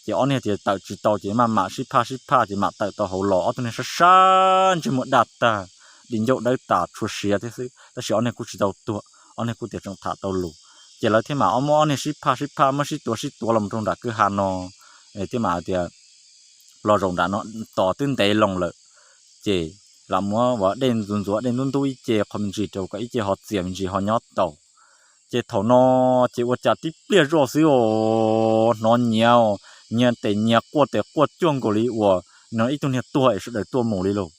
Ces ob niag tias tawm tsis tau ces maj mam sib phaj sib phaj ces mam tawm tau hauv los, ob tug niag sab sab ntsej muag daj tag, di ncauj dawb tas tshua siav thiab xwb, tab sis ob niag kuj tsis tau tuag, ob niag kuj tias tseem tham tau lus. Ces lawv thiaj mam muab ob niag sib phaj sib phaj muab sib tuav sib tuav los rau nram kwj ha no, thiaj mam tias los zaum nram no tos twb ntev loo lawm. Ces lam muab ua dej ntxuav ntxuav dej ntub ntub ib ce qho me ntsis rau kom ib ce ho txias me ntsis ho nyob tau. Ces thaum no ces ua cas tib pliag zoj xwb os, hnov nyiav, nyiav tes nyiav quaj tes quaj cuag nkaus li uas no ib tug niag tuag es sawv daws tuaj mus li lauj.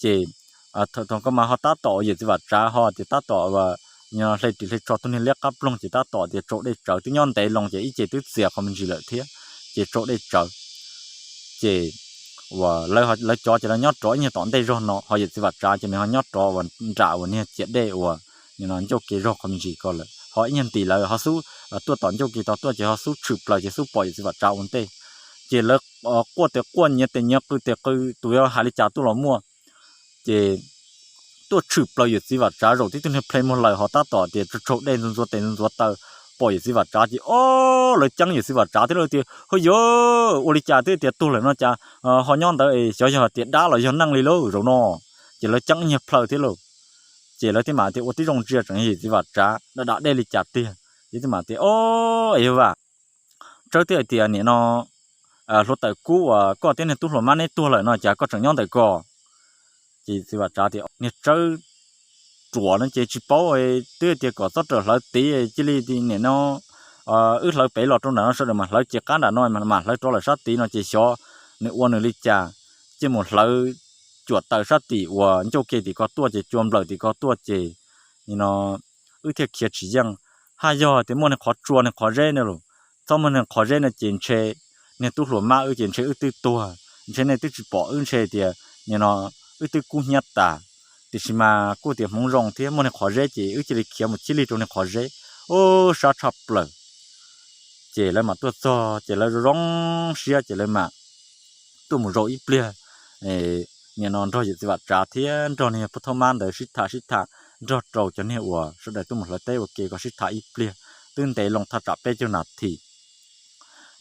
Ces thaum koj mas ho tab tom yawm txiv Vam Tsav ho tias tab tom hle ris hle tsho tus niag liab qab ploog ces tab tom tias tsau dej tsawv, twb nyob ntev loo ces ib ce twb txias qho me ntsis lawm thiab, ces tsau dej tsawv. Ces uas lawv cov ces lawv nyob rov ib nyuag tom ntej zog no, ho yawm txiv Vam Tsav ces nws ho nyob rov uas nram uas niag ciam dej uas ncauj ke zog qho me ntsis ko lawm, ho ib nyuag ntim lawv ho xub tuaj tom ncauj ke tog tuaj ces ho xub tshwm plaws ces xub pom yawm txiv Vam Tsav ua ntej. Ces lawv quaj tes quaj nyiav tes nyiav qw tes qw, tus yuav hais li cas tuaj los muaj. Ces tuaj tshwm plaws yawm txiv Vam Tsav zaum tib tug niag ple muag lawm ho tab tom tias tsaug tsaug dej ntxuav ntxuav tes ntxuav taw, pom yawm txiv Vam Tsav ces o, lawv ceeb yawm txiv Vam Tsav thiab lawv tias, Hwj yawg, ua li cas twb tias tuag lawm no cas ho nyob ntawd es xyov yog tias dab los yog neeg li lauj zaum no. Ces lawv ceeb ib nyuag plaws thiab lauj. Ces lawv thiaj mam tias ua tib zoo ntsia tseem yog yawm txiv Vam Tsav da da dej li cas tiag. Ces thiaj mam tias, O, es yog Vam Tsawb twb hais tias nim no hluav taws kub uas koj thiab niag tub hluas mab neb tuag lawm no cas koj tseem nyob ntawm ko? Ces yawm txiv Vam Tsav tias, Niag Tsawb ruam no ces tsis paub, twb tias kom txhob rawm hlawv tid, cia li nim no wb hlawv pem los rau nram no sawv daws mam hlawv, ces qab nram no mam hlawv rov lawm sab tid no ces xyov nws ua nws li cas, cia mus hlawv cuam taws sab tim uas ncauj ke tim ko tuaj ces cua nplawm tim ko tuaj ces nim no wb thiaj khiav tsis yeej. Haj yog tias muaj niag qhov tsua niag qhov zeb no los, txhob muaj niag qhov zeb no ces ntshe niag tub hluas mab wb ces ntshe wb twb tuag, ntshe nej twb tsis pom wb, ntshe tias nim no wb twb kub hnyiab tas. Tiam sis mas kuj tias hmoov zoo thiab muaj niag qhov zeb ces wb cia li khiav mus chib lig rau niag qhov zeb, u, sab tshaj plaws. Ces lawv mam tuaj txog ces lawv zoo zoo siab ces lawv mam tuaj mus zaum ib pliag, nim no nrog yawm txiv Vam Tsav thiab nrog niag Pub Thaub Mab ntawd sib tham sib tham, nrog rau cov niag uas sawv daws tuaj mus hlawv teb ua ke ko sib tham ib pliag, twb ntev loo thaj tsam peb caug nas this.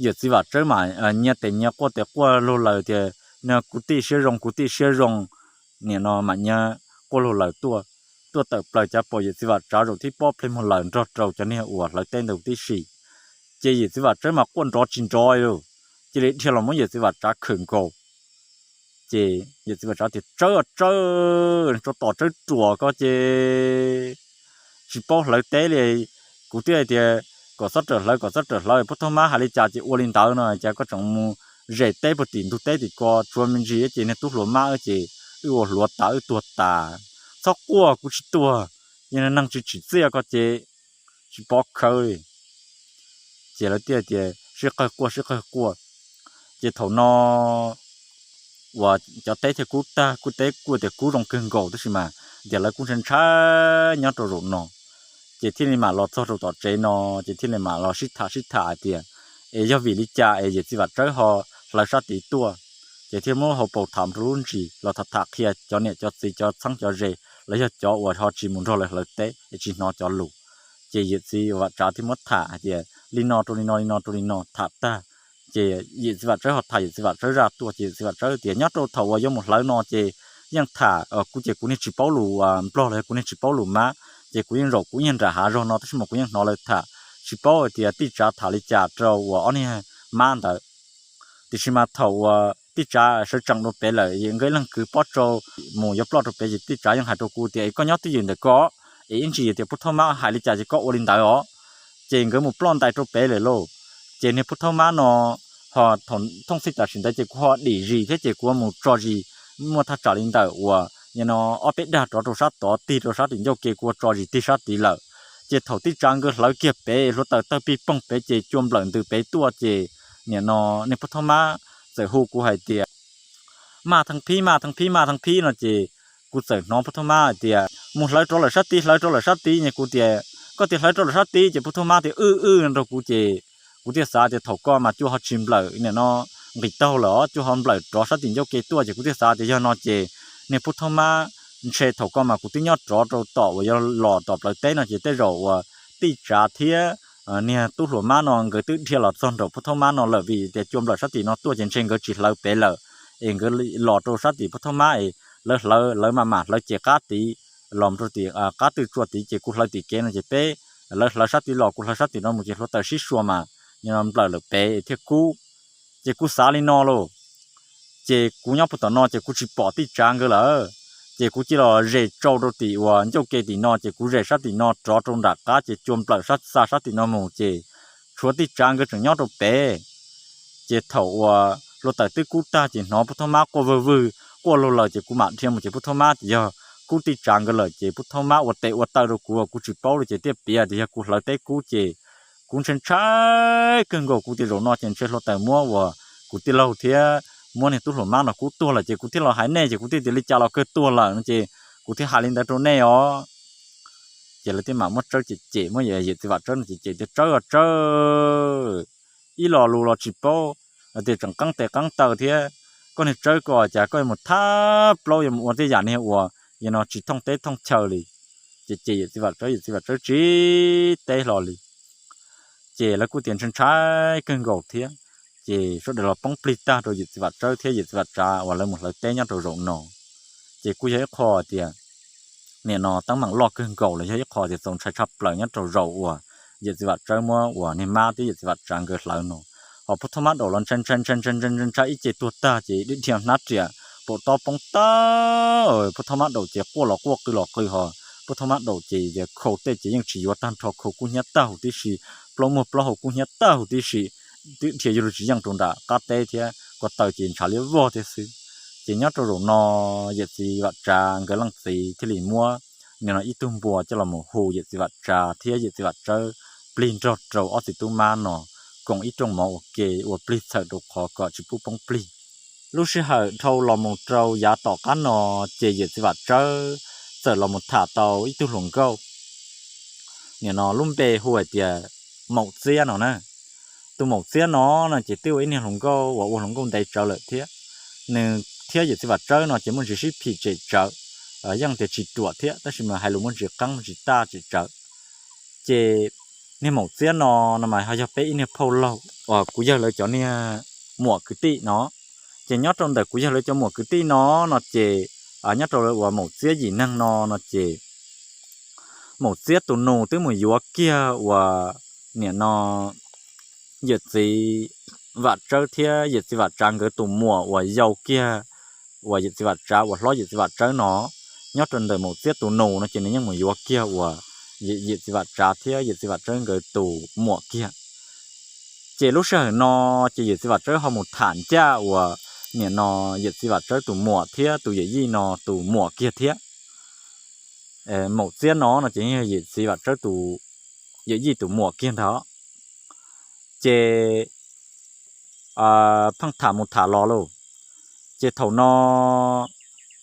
Yawm txiv Vam Tsawb mas nyiav tes nyiav quaj tes quaj lug lawm tias, Kuv tij siab zoo, kuv tij siab zoo. Nim no mas nyiav quaj lug lawm tuaj, tuaj tawm plaws cas pom yawm txiv Vam Tsav zaum thib pob pleg muag lawm nrog rau cov niag uas hlawv teb ntawd tib si. Ces yawm txiv Vam Tsawb mas quaj nrov tsis nrov li, cia li dhia los muab yawm txiv Vam Tsav khawm nkaus. Ces yawm txiv Vam Tsav tias, Tsawb, Tsawb, tsov tom Tsawb ruam ko ces tsis paub hlawv teb li. Kuv twb hais tias kom txhob rawm hlawv, kom txhob rawm hlawv, Pub Thaub Mab hais li cas ces ua li ntawd no, cas koj tseem mus zes teb puag tim ntug teb tim ko, tshuav me ntsis ces niag tub hluas mab ces wb ua hluav taws wb tuag tas. Txhob quaj, kuv tsis tuag, yog neeg tsis tsim txiaj ko ces tsis pov khawv li. Ces lawv thiaj tias sib qawg quaj sib qawg quaj. Ces thaum no uas cov teb thiaj kub tag, kuj teb kuj tias kub zoo kawg nkaus tab sis mas tias lawv kuj ntshai ntshai nyob rau zaum no. Ces thiaj li mam los txog rau tom tsev no, ces thiaj li mam los sib tham sib tham hais tias es yog vim li cas es yawm txiv Vam Tsawb ho hlawv sab tid tuaj. Ces thiaj muab hauv paus tham rau lub ntsis los tham tham qhia cov niam cov txiv cov txheeb cov ze, los yog cov uas ho tsis mus nrog lawv hlawv teb es tsis hnov cov lus. Ces yawm txiv Vam Tsav thiaj muab tham hais tias li no rau li no, li no rau li no, tham tag ces yawm txiv Vam Tsawb ho tham yawm txiv Vam Tsawb zaj tuaj. Ces yawm txiv Vam Tsawb tias nyob rau thaum uas yuav mus hlawv no ces yeej tham, kuv ces kuv niag tsis paub lus Nplog los yog kuv niag tsis paub lus Mab, ces kuv yeej zaum kuv ib nyuag nram hav zog no tab sis mas kuv yeej hnov lawv tham, tsis paub hais tias tij Tsav tham li cas rau uas ob niag Mab ntawd. Tiam sis mas thaum uas tij Tsav sawv tsees rau pem lawm, nkawd ib leeg kwv pob tsau mus yuav ploj rau pem ces tij Tsav yeej hais rau kuv tias es koj nyob twj ywm ntawm ko, es ib ntsis yog tias Pub Thaub Mab hais li cas ces koj ua li ntawd os. Ces nkawd mus ploj ntais rau pem lawm lauj. Ces niag Pub Thaub Mab no ho thaum thooj txhij tam sim ntawd ces kuv ho dim zis thiab ces kuv mus tso zis, muaj thaj tsam li ntawm uas nim no ob peb dag rov rau sab tod tig rau sab tim ncauj ke, kuv ua tso zis tig sab tid lawm. Ces thaum tij Tsav nkawd hlawv kiag pem hluav taws tawg pig poog pem ces cua nplawm ntws pem tuaj ces nim no niag Pub Thaub Mab txawm hu kuv hais tias, Maj Theej Phib, Maj Theej Phib, Maj Theej Phib no ces kuv txawm hnov Pub Thaub Mab hais tias, Mus hlawv rov lawm sab tid, hlawv rov lawm sab tid. Kuv tias, Koj tias hlawv rov lawm sab tid? Ces Pub Thaub Mab tias, Wb, wb, no rau kuv ces kuv thiaj xav tias thaum ko mas cua ho tsis nplawm nim no nqis taug lawm os, cua ho nplawm rov sab tim ncauj ke tuaj ces kuv thiaj xav tias yog no ces niag Pub Thaub Mab ntshe thaum ko mas kuv twb nyob rov rau tom uas yog los tom plawv teb no ces tej zaum uas Tij Tsav thiab niag tub hluas Mab no nkawd twb dhia los txog nraum Pub Thaub Mab no lawm vim tias cua nplawm sab tim no tuaj ces ntshe nkawd tsis hlawv pem lawm es nkawd los rau sab tim Pub Thaub Mab es lawv hlawv, lawv mam mam hlawv ces qab tid los rau tim qab twj tsua tid ces kuv hlawv tim kev no ces peb, lawv hlawv sab tid los kuv hlawv sab tim no mus ces hluav taws sib sua mas nplawm lawm pem thiaj kub. Ces kuv xav li no lauj, ces kuv nyob puag tom no ces kuv tsis pom Tij Tsav nkawd lawm. Ces kuv cia los zes tsau rau tim uas ncauj ke tim no ces kuv zes sab tim no rov rau nram qab ces cua nplawm sab xa sab tim no mus ces tshuav Tij Tsav nkawd tseem nyob rau pem. Ces thaum uas hluav taws twb kub tag ces hnov Pub Thaub Mab quaj vwg vwg quaj lug lawm ces kuv mam dhia mus ces Pub Thaub Mab ces yog kub Tij Tsav nkawd lawm ces Pub Thaub Mab ua tes ua taw rau kuv kuv tsis paub li ces thiaj piav tias yog kuv hlawv teb kub ces kuv ntshai ntshai kawg nkaus, kuv tias zaum no ces ntshe hluav taws muab uas kuv tij laug thiab muab niag tub hluas Mab no kub tuag lawm ces kuv thiaj los hais nej ces kuv thiaj tias li cas los kawg tuag lawm no ces kuv thiaj hais li ntawd rau nej os. Ces lawv thiaj mam muab Tsawb cem cem, muab Yawm Txiv Vam Tsawb no cem cem tias Tsawb os Tsawb, ib lo lus los tsis paub, tias tseem qeeb tes qeeb taw thiab. Koj niag Tsawb ko cas koj yuav mus thab plaub yuav mus ua tej yam niag uas yog no tsis thooj teb thooj chaw li. Ces cem Yawm Txiv Vam Tsawb, Yawm Txiv Vam Tsawb tsis teb hlo li. Ces lawv kuj tias ntshai ntshai kawg nkaus thiab. Ces sawv daws los poob plig tag rau Yawm Txiv Vam Tsawb thiab Yawm Txiv Vam Tsav uas lawv mus hlawv teb nyob rau zaum no. Ces kuj yog ib qho tias nim no teeb meem loj kawg nkaus los yog ib qho tias txaus ntshai tshaj plaws nyob rau zaum uas Yawm Txiv Vam Tsawb muab uas niag Mab thiab Yawm Txiv Vam Tsav nkawd hlawv no. Ho Pub Thaub Mab Daum los ntshai ntshai ntshai ntshai ntshai ntshai ib ce tuag tag ces dhia hnab riam paum tob poob tag. Pub Thaub Mab Daum ces quaj los quaj qw los qw ho Pub Thaub Mab Daum ces khau tej ces yeej tsis yuav tag nrho, khau kub hnyiab tag huv tib si, plaub muag plaub hau kub hnyiab tag huv tib si, twb dhia yuav luag tsis yeej rau nram qab teb thiab ko taw ces ntshav liab vog thiab xwb. Ces nyob rau zaum no Yawm Txiv Vam Tsav nkawd leej txiv thiaj li muab nim no ib tug npua coj los mus hu Yawm Txiv Vam Tsav thiab Yawm Txiv Vam Tsawb plig nrog rau ob txiv tub Mab no koom ib rooj mov ua ke ua plig txhawm rau qhov kom tsis pub poob plig. Lub sij hawm dhau los mus rau yav tom qab no ces Yawm Txiv Vam Tsawb txawm los mus tham tau ib tug hluas nkauj, nim no lub npe hu hais tias Maum Txiab no na. Tus Maum Txiab no no ces twb ua ib niag hluas nkauj uas ua hluas nkauj ntev tsawv lawm thiab. Nws thiab Yawm Txiv Vam Tsawb no ces muaj ntsis sib phim tsem tsawv, yeej tias tsis ruam thiab tab sis mas hais lus muaj ntsis qeeb muaj ntsis taj tsem tsawv. Ces niag Maum Txiab no no mas ho yog peb ib niag phauj laug uas kuv yawg lawv cov niag muam kwv tij no. Ces nyob rau ntawm kuv yawg lawv cov muam kwv tij no no ces nyob rau uas Maum Txiab yim neeg no no ces Maum Txiab tus nus twb mus yuav kiag uas nim no Yawm Txiv Vam Tsawb thiab Yawm Txiv Vam Tsav nkawd tus muam uas yau kiag uas Yawm Txiv Vam Tsav uas hlob Yawm Txiv Vam Tsawb no. Nyob rau ntawm Maum Txiab tus nus no ces nws yeej mus yuav kiag uas Yawm Txiv Vam Tsav thiab Yawm Txiv Vam Tsawb nkawd tus muam kiag. Ces lub sij hawm no ces Yawm Txiv Vam Tsawb ho mus tham ncaj uas nim no Yawm Txiv Vam Tsawb tus muam thiab tus yawm yij no tus muam kiag thiab. Maum Txiab no no ces yog Yawm Txiv Vam Tsawb tus yawm yij tus muam kiag ntag. Ces pheej tham mus tham los lauj. Ces thaum no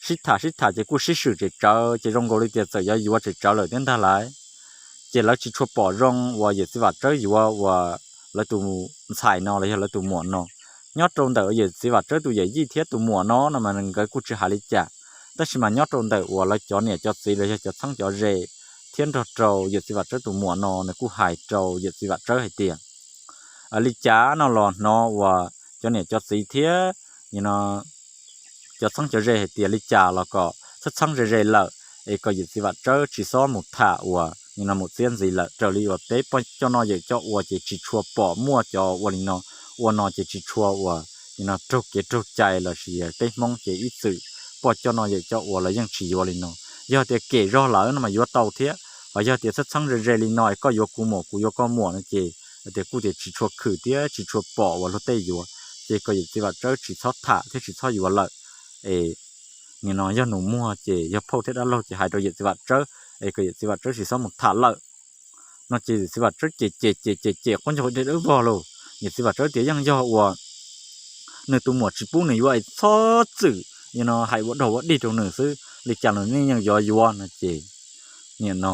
sib tham sib tham ces kuj sib swm tsem tsawv ces zoo nkaus li tias txawm yuav yuav tsem tsawv lawm thiab ntag lauj. Ces lawv tsis tshua pom zoo uas Yawm Txiv Vam Tsawb yuav uas lawv tus ntxhais no los yog lawv tus muam no. Nyob rau ntawm Yawm Txiv Vam Tsawb tus yawm yij thiab tus muam no no mas nkawd kuj tsis hais li cas, tab sis mas nyob rau ntawm uas lawv cov niam cov txiv los yog cov txheeb cov ze thiab nrog rau Yawm Txiv Vam Tsawb tus muam no nws kuj hais rau Yawm Txiv Vam Tsawb hais tias, li cas no los hnov uas cov niam cov txiv thiab cov txheeb cov ze hais tias li cas los kom txheeb txheeb ze ze lawm, es kom Yawm Txiv Vam Tsawb tsis txhob mus tham uas nim no Maum Txiab ntxiv lawm, raws li uas peb poj coj noj yawm coj ua ces tsis tshua pom muaj cov ua li no, ua no ces tsis tshua uas nim no raug kev raug cai los sis peb Hmoob ces ib txwm poj coj noj yawm coj ua los yeej tsis yuav li no. Yog tias kem zog lawm no mas yuav tau thiab, ho yog tias txheeb txheeb ze ze li no es koj yuav kuv muam kuv yuav koj muam no ces tias kuj tias tsis tshua khwm thiab tsis tshua pom uas luag tej yuav, ces kom Yawm Txiv Vam Tsawb tsis txhob tham thiab tsis txhob yuav lawm. Es nim no yog nus muag ces yog phauj thiab dab laug ces hais rau Yawm Txiv Vam Tsawb es kom Yawm Txiv Vam Tsawb tsis txhob mus tham lawm no ces Yawm Txiv Vam Tsawb ces ces ces ces ces quab ncaug deg dawb vog lauj. Yawm txiv Vam Tsawb tias yeej yog uas nws tus muam tsis pub nws yuav es txhob txwm no hais ua dog ua dig rau nws xwb, li cas los nej yeej yuav yuav no ces nim no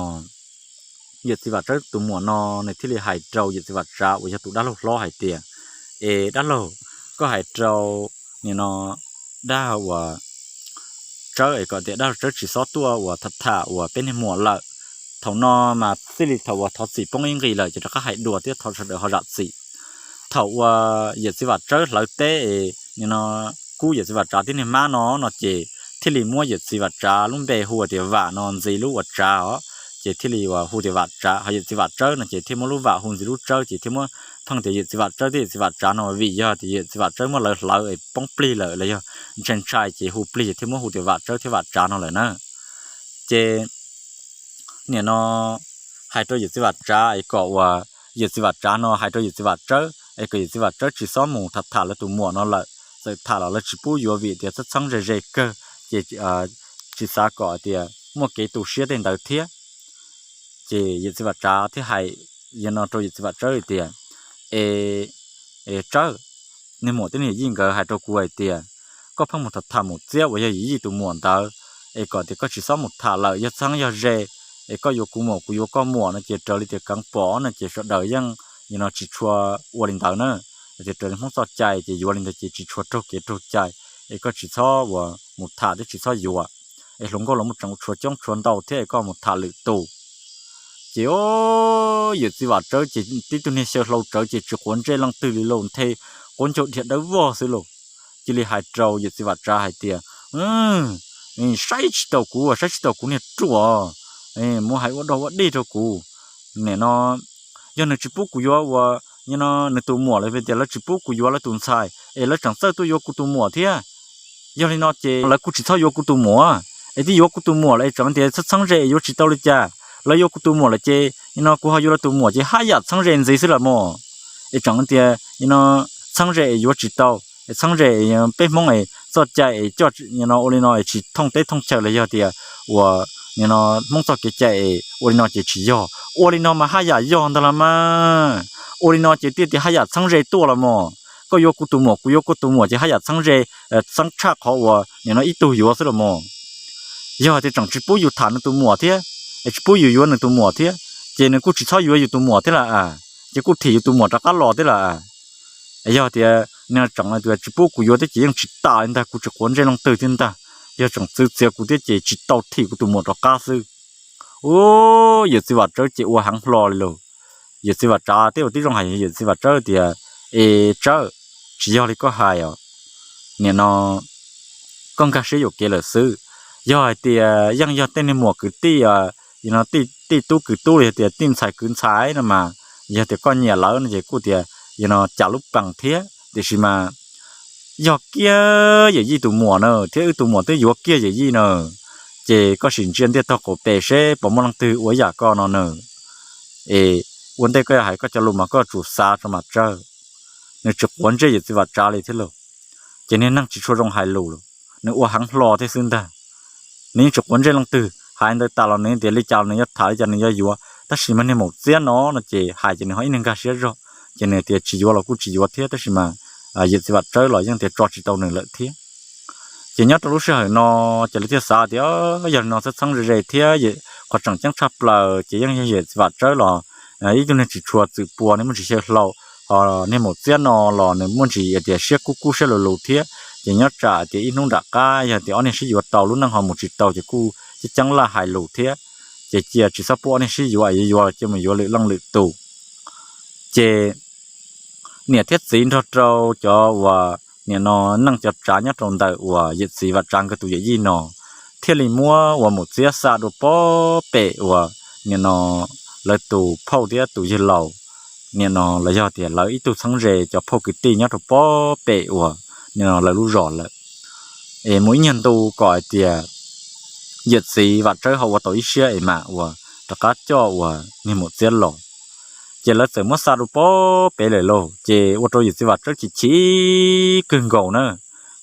yawm txiv Vam Tsawb tus muam no nws thiaj li hais rau yawm txiv Vam Tsav uas yog tus dab laug hlob hais tias, Es dab laug, koj hais rau nim no dab uas Tsawb es kom tias dab laug Tsawb tsis txhob tuaj uas tham tham uas peb niag muam lawm. Thaum no mas txij li thaum uas thov txim poob ib nqis lawm ces rov qab hais dua thiab thov sawv daws ho zam txim. Thaum uas yawm txiv Vam Tsawb hlawv teb es nim no kub yawm txiv Vam Tsav tib niag mab no no ces thiaj li muab yawm txiv Vam Tsav lub npe hu tias Vam no ntxiv lub uas Tsav os, ces thiaj li uas hu tias Vam Tsav. Ho yawm txiv Vam Tsawb no ces thiaj muab lub Vam hu ntxiv lub Tsawb, ces thiaj muab pheej tias yawm txiv Vam Tsawb thiab yawm txiv Vam Tsav no vim yog tias yawm txiv Vam Tsawb muab lawv hlawv es poob plig lawm los yog ntshai ntshai ces hu plig ces thiaj muab hu tias Vam Tsawb thiab Vam Tsav no lawm na. Ces nim no hais rau yawm txiv Vam Tsav es kom uas yawm txiv Vam Tsav no hais rau yawm txiv Vam Tsawb es kom yawm txiv Vam Tsawb tsis txhob mus tham tham lawv tus muam no lawm, txawm tham los lawv tsis pub yuav vim tias txheeb txheeb ze ze kawg, ces tsis xav kom tias muaj kev tu siab tej ntawd thiab. Ces yawm txiv Vam Tsav thiaj hais no rau yawm txiv Vam Tsawb hais tias, Es, es Tsawb, niag muam thiab niag yij nkawd hais rau kuv hais tias koj pheej mus tham tham Maum Txiab uas yog yij tus muam ntawd, es kom tias koj tsis txhob mus tham lawm, yog txheeb yog ze, es koj yuav kuv muam kuv yuav koj muam no ces raws li tias keev pom no ces sawv daws yeej no tsis tshua ua li ntawd na. Tias raws li Hmoob txoj cai ces yuav li ntawd ces tsis tshua raug kev raug cai, es koj tsis txhob uas mus tham thiab tsis txhob yuav, es hluas nkauj los muaj tseem tshuav coob tshuav ntau thiab es koj mus tham lwm tus. Ces o, yawm txiv Vam Tsawb ces tib tug niag xyaw hlau tsawv ces tsis quav ntsej leej twg li lauj, nthe quav ncaug dhia dawb vog xwb lauj. Cia li hais rau yawm txiv Vam Tsav hais tias, Saib tsis taus kuv, saib tsis taus kuv niag ruam, mus hais ua dog ua dig rau kuv. Nim no yog nws tsis pub kuv yuav uas nws tus muam lawm, tias lawv tsis pub kuv yuav lawv tus ntxhais es lawv tseem txawj tuaj yuav kuv tus muam thiab. Yog li no ces lawv kuj tsis txhob yuav kuv tus muam, es twb yuav kuv tus muam lawm es tseem tias txheeb txheeb ze es yuav tsis tau li cas. Lawv yuav kuv tus muam lawm ces no kuv ho yuav lawv tus muam ces haj yam txheeb ze ntxiv xwb los mas. Es tseem tias no txheeb ze es yuav tsis tau, es txheeb ze peb Hmoob es txoj cai es coj no ua li no es tsis thooj teb thooj chaw los yog tias uas no Hmoob txoj kev cai es ua li no ces tsis yog. Ua li no mas haj yam yog ntag los mas. Ua li no ces thiaj tias haj yam txheeb ze tuaj los mas. Koj yuav kuv tus muam kuv yuav koj tus muam ces haj yam txheeb ze, txheeb tshaj qhov uas nim no ib tug yuav xwb los mas. Yog tias tseem tsis pub yus tham nws tus muam thiab, es tsis pub yus yuav nws tus muam thiab, ces nws kuj tsis txhob yuav yus tus muam thiab lawm, ces kuj thim yus tus muam rov qab los thiab lawm. Yog tias nws tseem tias tsis pub kuv yuav thiab ces yeej tsis tas li ntag, kuv tsis quav ntsej leej twg thiab ntag. Yog tseem txwv txiav kuv thiab ces tsis tau thim kuv tus muam rov qab xwb. Ub, yawm txiv Vam Tsawb ces ua heev hlo li lauj. Yawm txiv Vam Tsav thiab ua tib zoo hais yawm txiv Vam Tsawb tias, Es Tsawb, tsis yog li koj hais os. Nim no koj nkag siab yuam kev lawm xwb. Yog hais tias yeej yog tej niag muam kwv tij, no tij tub kwv tub los yog tias tij ntxhais kwv ntxhais no mas, yog tias koj nyiam lawv no ces kuj tias no cas lub pees thiab, tiam sis mas yog kiag yawm yij tus muam na thiab wb tus muam twb yuav kiag yawm yij na, ces koj sim ntsia ntiaj tog qaum pes seb puas muaj leej twg ua yam koj no na. Es ua ntej koj yuav hais koj cov lus mas koj tsum xav tso mas Tsawb. Nws tsis quav ntsej yawm txiv Vam Tsav li thiab lauj. Ces niag neeg tsis tshua zoo hais lus lauj, nws ua heev hlo thiab xwb ntag. Nws yeej tsis quav ntsej leej twg, hais ntawd tas los nws tias li cas los nws yuav tham li cas nws yuav yuav, tab sis mas niag Maum Txiab no no ces hais ces nws ho ib niag nkag siab zog, ces nws tias tsis yuav los kuj tsis yuav thiab, tab sis mas yawm txiv Vam Tsawb los yeej tias tso tsis tau nws lawm thiab. Ces nyob rau lub sij hawm no ces lawv thiaj xav tias yog li no txheeb txheeb ze ze thiab, qhov tseem ceeb tshaj plaws ces yeej yog yawm txiv Vam Tsawb los ib tug niag tsis tshua txwm pua, niag muaj tsis xyaw hlau, ho niag Maum Txiab no los nws muaj ntsis tias siab kub kub siab lus lus thiab. Ces nyob tsam tias ib hnub nram qab yog tias ob niag sib yuav tau lub neej ho mus tsis tau ces kuj ceeb ceeb laj hais lus thiab. Ces cia tsis txhob pub ob niag sib yuav, yuav yuav cia mus yuav lwm leej lwm tus. Ces niam thiab txiv nrog rau cov uas nim no neej cov tsav nyob rau ntawm uas yawm txiv Vam Tsav nkawd tus yawm yij no thiaj li muab uas Maum Txiab xa dua pob pem uas nim no lawv tus phauj thiab tus yawg laus, nim no los yog tias lawv ib tug txheeb ze cov phauj kwv tij nyob rau pob pem uas nim no lawv lub zos lawm. Es mus ib nyuag ntu kom hais tias yawm txiv Vam Tsawb ho ua tau ib siab es mam uas rov qab coj uas niag Maum Txiab los. Ces lawv txawm muab xa rau pob pem lawm lauj, ces ua rau yawm txiv Vam Tsawb chim chim kawg nkaus na.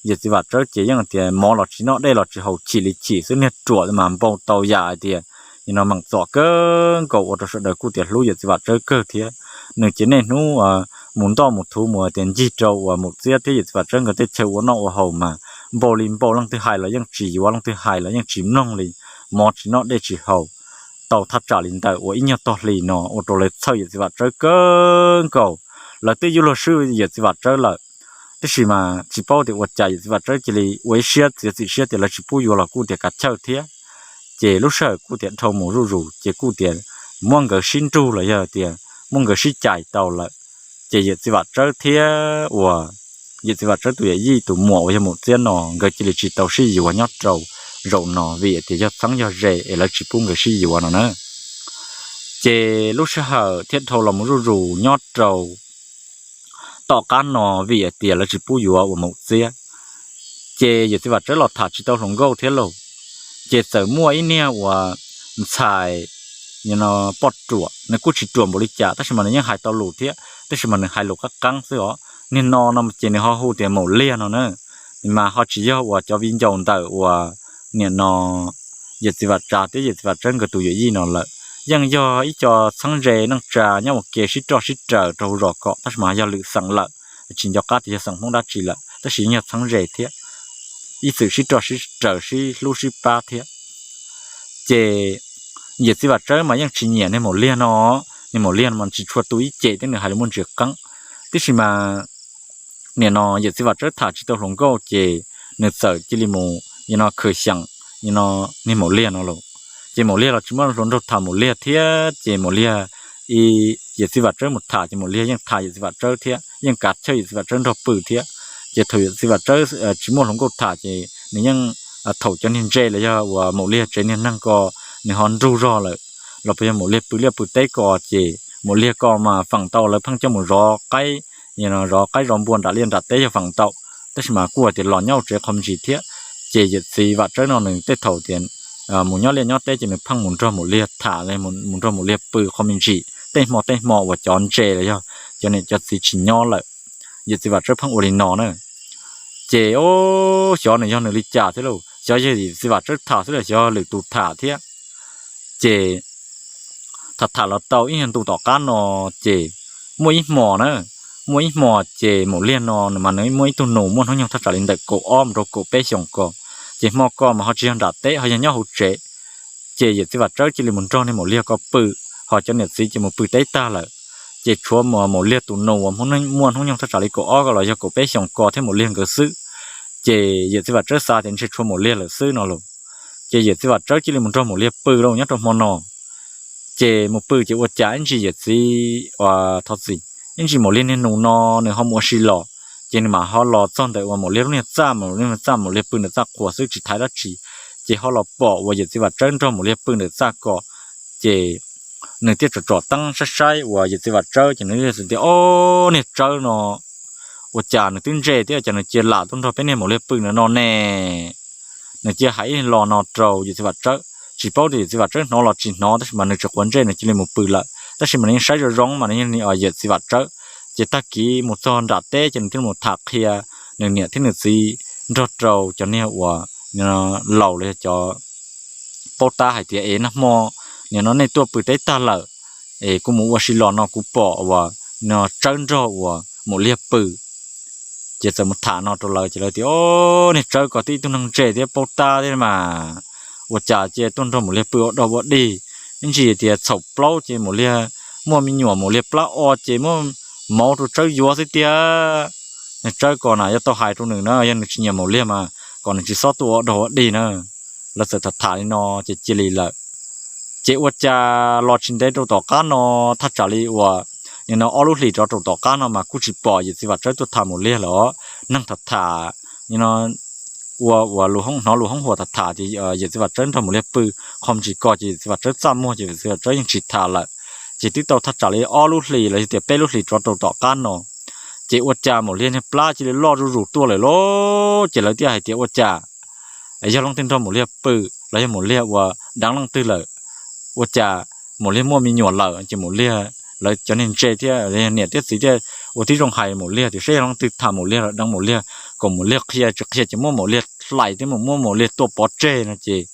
Yawm txiv Vam Tsawb ces yeej tias mov los tsis noj dej los tsis haus chim li chim xwb, niag ruam mas npau taws yam hais tias nim no meem txom kawg nkaus ua rau sawv daws kuj tias hlub yawm txiv Vam Tsawb kawg thiab. Nws ces niaj hnub mus ntoj mus thuv mus tias ncig rau uas Maum Txiab thiab Yawm Txiv Vam Tsawb nkawd tej chaw ua noj ua haus mas npaum li npaum, leej twg hais los yeej tsis yuav, leej twg hais los yeej tsis mloog li, mov tsis noj dej tsis haus, tau thaj tsam li ntawm uas ib nyuag tog hlis no ua rau lawv txhawj Yawm Txiv Vam Tsawb kawg nkaus. Lawv twb yuav luag swb Yawm Txiv Vam Tsawb lawm, tab sis mas tsis paub tias ua cas Yawm Txiv Vam Tsawb cia li ua ib siab txiav txim siab tias lawv tsis pub yuav los kuj tias kav chawj thiab. Ces lub sij hawm kuj tias dhau mus zuj zus ces kuj tias muab nkawd sib nrug los yog tias muab nkawd sib cais tau lawm. Ces Yawm Txiv Vam Tsawb thiab uas Yawm Txiv Vam Tsawb tus yawm yij tus muam uas yog Maum Txiab no nkawd cia li tsis tau sib yuav nyob rau zaum no vim tias yog txheeb yog ze es lawv tsis pub nkawd sib yuav no na. Ces lub sij hawm thiaj dhau los mus zuj zus nyob rau tom qab no vim hais tias lawv tsis pub yuav uas Maum Txiab, ces Yawm Txiv Vam Tsawb los tham tsis tau hluas nkauj thiab lauj. Ces txawm muaj ib niag uas ntxhais poj ruam, nws kuj tsis ruam npaum li cas tab sis mas nws yeej hais tau lus thiab, tab sis mas nws hais lus qab qeeb xwb os. Niag no no ces nws ho hu tias Maum Liag no na, mas ho tsis yog uas cov viv ncaus ntawm uas nim no Yawm Txiv Vam Tsawb thiab Yawm Txiv Vam Tsawb nkawd tus yawm yij no lawm. Yeej yog ib co txheeb ze neej tsa nyob ua ke sib roj sib raws rau hauv zos ko tab sis mas yog lwm xeem lawm, tsis nco qab tias yog xeem Hmoob dab tsi lawm tab sis yeej yog txheeb ze thiab, ib txwm sib roj sib raws sib hlub sib pab thiab. Ces Yawm Txiv Vam Tsawb mas yeej tsis nyiam niag Maum Liag no, niag Maum Liag no mas tsis tshua tu ib ce thiab nws hais lus muaj ntsis qeeb. Tiam sis mas nim no Yawm Txiv Vam Tsawb tham tsis tau hluas nkauj ces nws txawm cia li mus no khwv xyeem no niag Maum Liag no los. Ces Maum Liag los tsis muaj hluas nraug tham Maum Liag thiab ces Maum Liag, Yawm Txiv Vam Tsawb mus tham ces Maum Liag yeej tham Yawm Txiv Vam Tsawb thiab yeej kav chawj Yawm Txiv Vam Tsawb nrog pw thiab. Ces thaum Yawm Txiv Vam Tsawb tsis muaj hluas nkauj tham ces nws yeej, thaum cov niag ntse los yog uas Maum Liag tsev niag neeg ko nws ho nrug zog lawm, los puas yog Maum Liag pw liaj pw teb ko ces Maum Liag ko mas feem ntau lawv pheej coj mus zov qaib, zov qaib zov npua nram liaj nram teb yog feem ntau, tab sis mas kuj hais tias los nyob tsev qho me ntsis thiab. Ces Yawm Txiv Vam Tsawb no nws tej thaum tias mus nyob liaj nyob teb ces nws pheej mus nrog Maum Liag tham, mus nrog Maum Liag pw qho me ntsis tej hmo tej hmo uas cov ntse los yog cov niam cov txiv tsis nyob lawm. Yawm Txiv Vam Tsawb pheej ua li no na. Ces xyov nws yog nws li cas thiab lauj, xyov yog Yawm Txiv Vam Tsawb tham xwb los xyov lwm tus tham thiab. Ces tham tham los tau ib nyuag ntu tom qab no ces muaj ib hmo na, muaj ib hmo ces Maum Liag no nws mas nws muaj ib tug nus muaj hnub nyoog thaj tsam li ntawm kaum ob mus rau kaum peb xyoos ko. Ces hmo ko mas ho tsis yog nram teb, ho yog nyob hauv tsev. Ces Yawm Txiv Vam Tsawb cia li mus nrog niag Maum Liag ko pw, ho cov niam txiv ces mus pw teb tag lawm. Ces tshuav Maum Liag tus nus uas muaj hnub nyoog thaj tsam li kaum ob ko los yog kaum peb xyoos ko thiab Maum Liag nkawd xwb. Ces Yawm Txiv Vam Tsawb xav tias ntshe tshuav Maum Liag lawm xwb no los. Ces Yawm Txiv Vam Tsawb cia li mus nrog Maum Liag pw lauj nyob rau hmo no. Ces mus pw ces ua cas ib ntsis Yawm Txiv, thov txim, ib ntsis Maum Liag niag nus no nws ho mus ua si los. Ces nws mam ho los txog ntawm uas Maum Liag lub niag txaj, Maum Liag niag txaj Maum Liag pw ntawm txaj qhuas xwb tsis thaiv dab tsi. Ces ho los pom uas Yawm Txiv Vam Tsawb nrog Maum Liag pw ntawm txaj ko. Ces nws thiaj tsom tsom teeb saib saib uas Yawm Txiv Vam Tsawb ces nws thiaj tias, Ob, niag Tsawb no ua cas nws twb ntse thiab cas nws cia lam tuaj nrog peb niag Maum Liag pw ntawm no ne? Nws cia hais ib lo no rau Yawm Txiv Vam Tsawb, tsis paub tias Yawm Txiv Vam Tsawb hnov los tsis hnov tab sis mas nws tsis quav ntsej nws cia li mus pw lawm. Tab sis mas nws yeej saib zoo zoo mas nws yeej Yawm Txiv Vam Tsawb. Ces tag kis mus txog nram teb ces nws thiaj mus tham qhia nws niam thiab nws txiv nrog rau cov niag uas laus los yog cov paub tab hais tias, Es nag hmo nim no nej tuaj pw teb tag lawm, es kuv mus ua si los no kuv pom uas no Tsawb nrog uas Maum Liag pw. Ces txawm mus tham no rau lawv ces lawv tias, Ob, niag Tsawb ko twb ib tug neeg ntse thiab paub tab thiab mas ua cas cia tuaj nrog Maum Liag pw ua dog ua dig. Ib ntsis tias txhaum plaub ces Maum Liag muaj me nyuam Maum Liag plab o ces muab mauv rau Tsawb yuav xwb tiag. Niag Tsawb ko na yog tau hais rau nws na, yog nws tsis nyiam Maum Liag mas kom nws tsis txhob tuaj ua dog ua dig na. Lawv txawm tham tham li no ces cia li lawm. Ces ua cas los tsis ntev rau tom qab no, thaj tsam li uas nim no ob lub hlis rov rau tom qab no mas kuj tsis pom Yawm Txiv Vam Tsawb tuaj tham Maum Liag lawm. Neeg tham tham, nim no ua uas hnov lus hoob huam tham tham ces Yawm Txiv Vam Tsawb nrog Maum Liag pw qho me ntsis ko ces Yawm Txiv Vam Tsawb txaj muag ces Yawm Txiv Vam Tsawb yeej tsis tham lawm. Ces twb tau thaj tsam li ob lub hlis los yog tias peb lub hlis rov rau tom qab no, ces ua cas Maum Liag niag plab cia li loj zuj zus tuaj lawm lauj. Ces lawv thiaj hais tias ua cas yog leej twg nrog Maum Liag pw los yog Maum Liag ua deev leej twg lawm, ua cas Maum Liag muaj me nyuam lawm ces Maum Liag, lawv cov niag ntse thiab niam thiab txiv thiaj ua tib zoo hais Maum Liag tias saib yog leej twg tham Maum Liag los deev Maum Liag, kom Maum Liag qhia, tsis qhia ces muab Maum Liag hlais thiab mus muab Maum Liag tua pov tseg no ces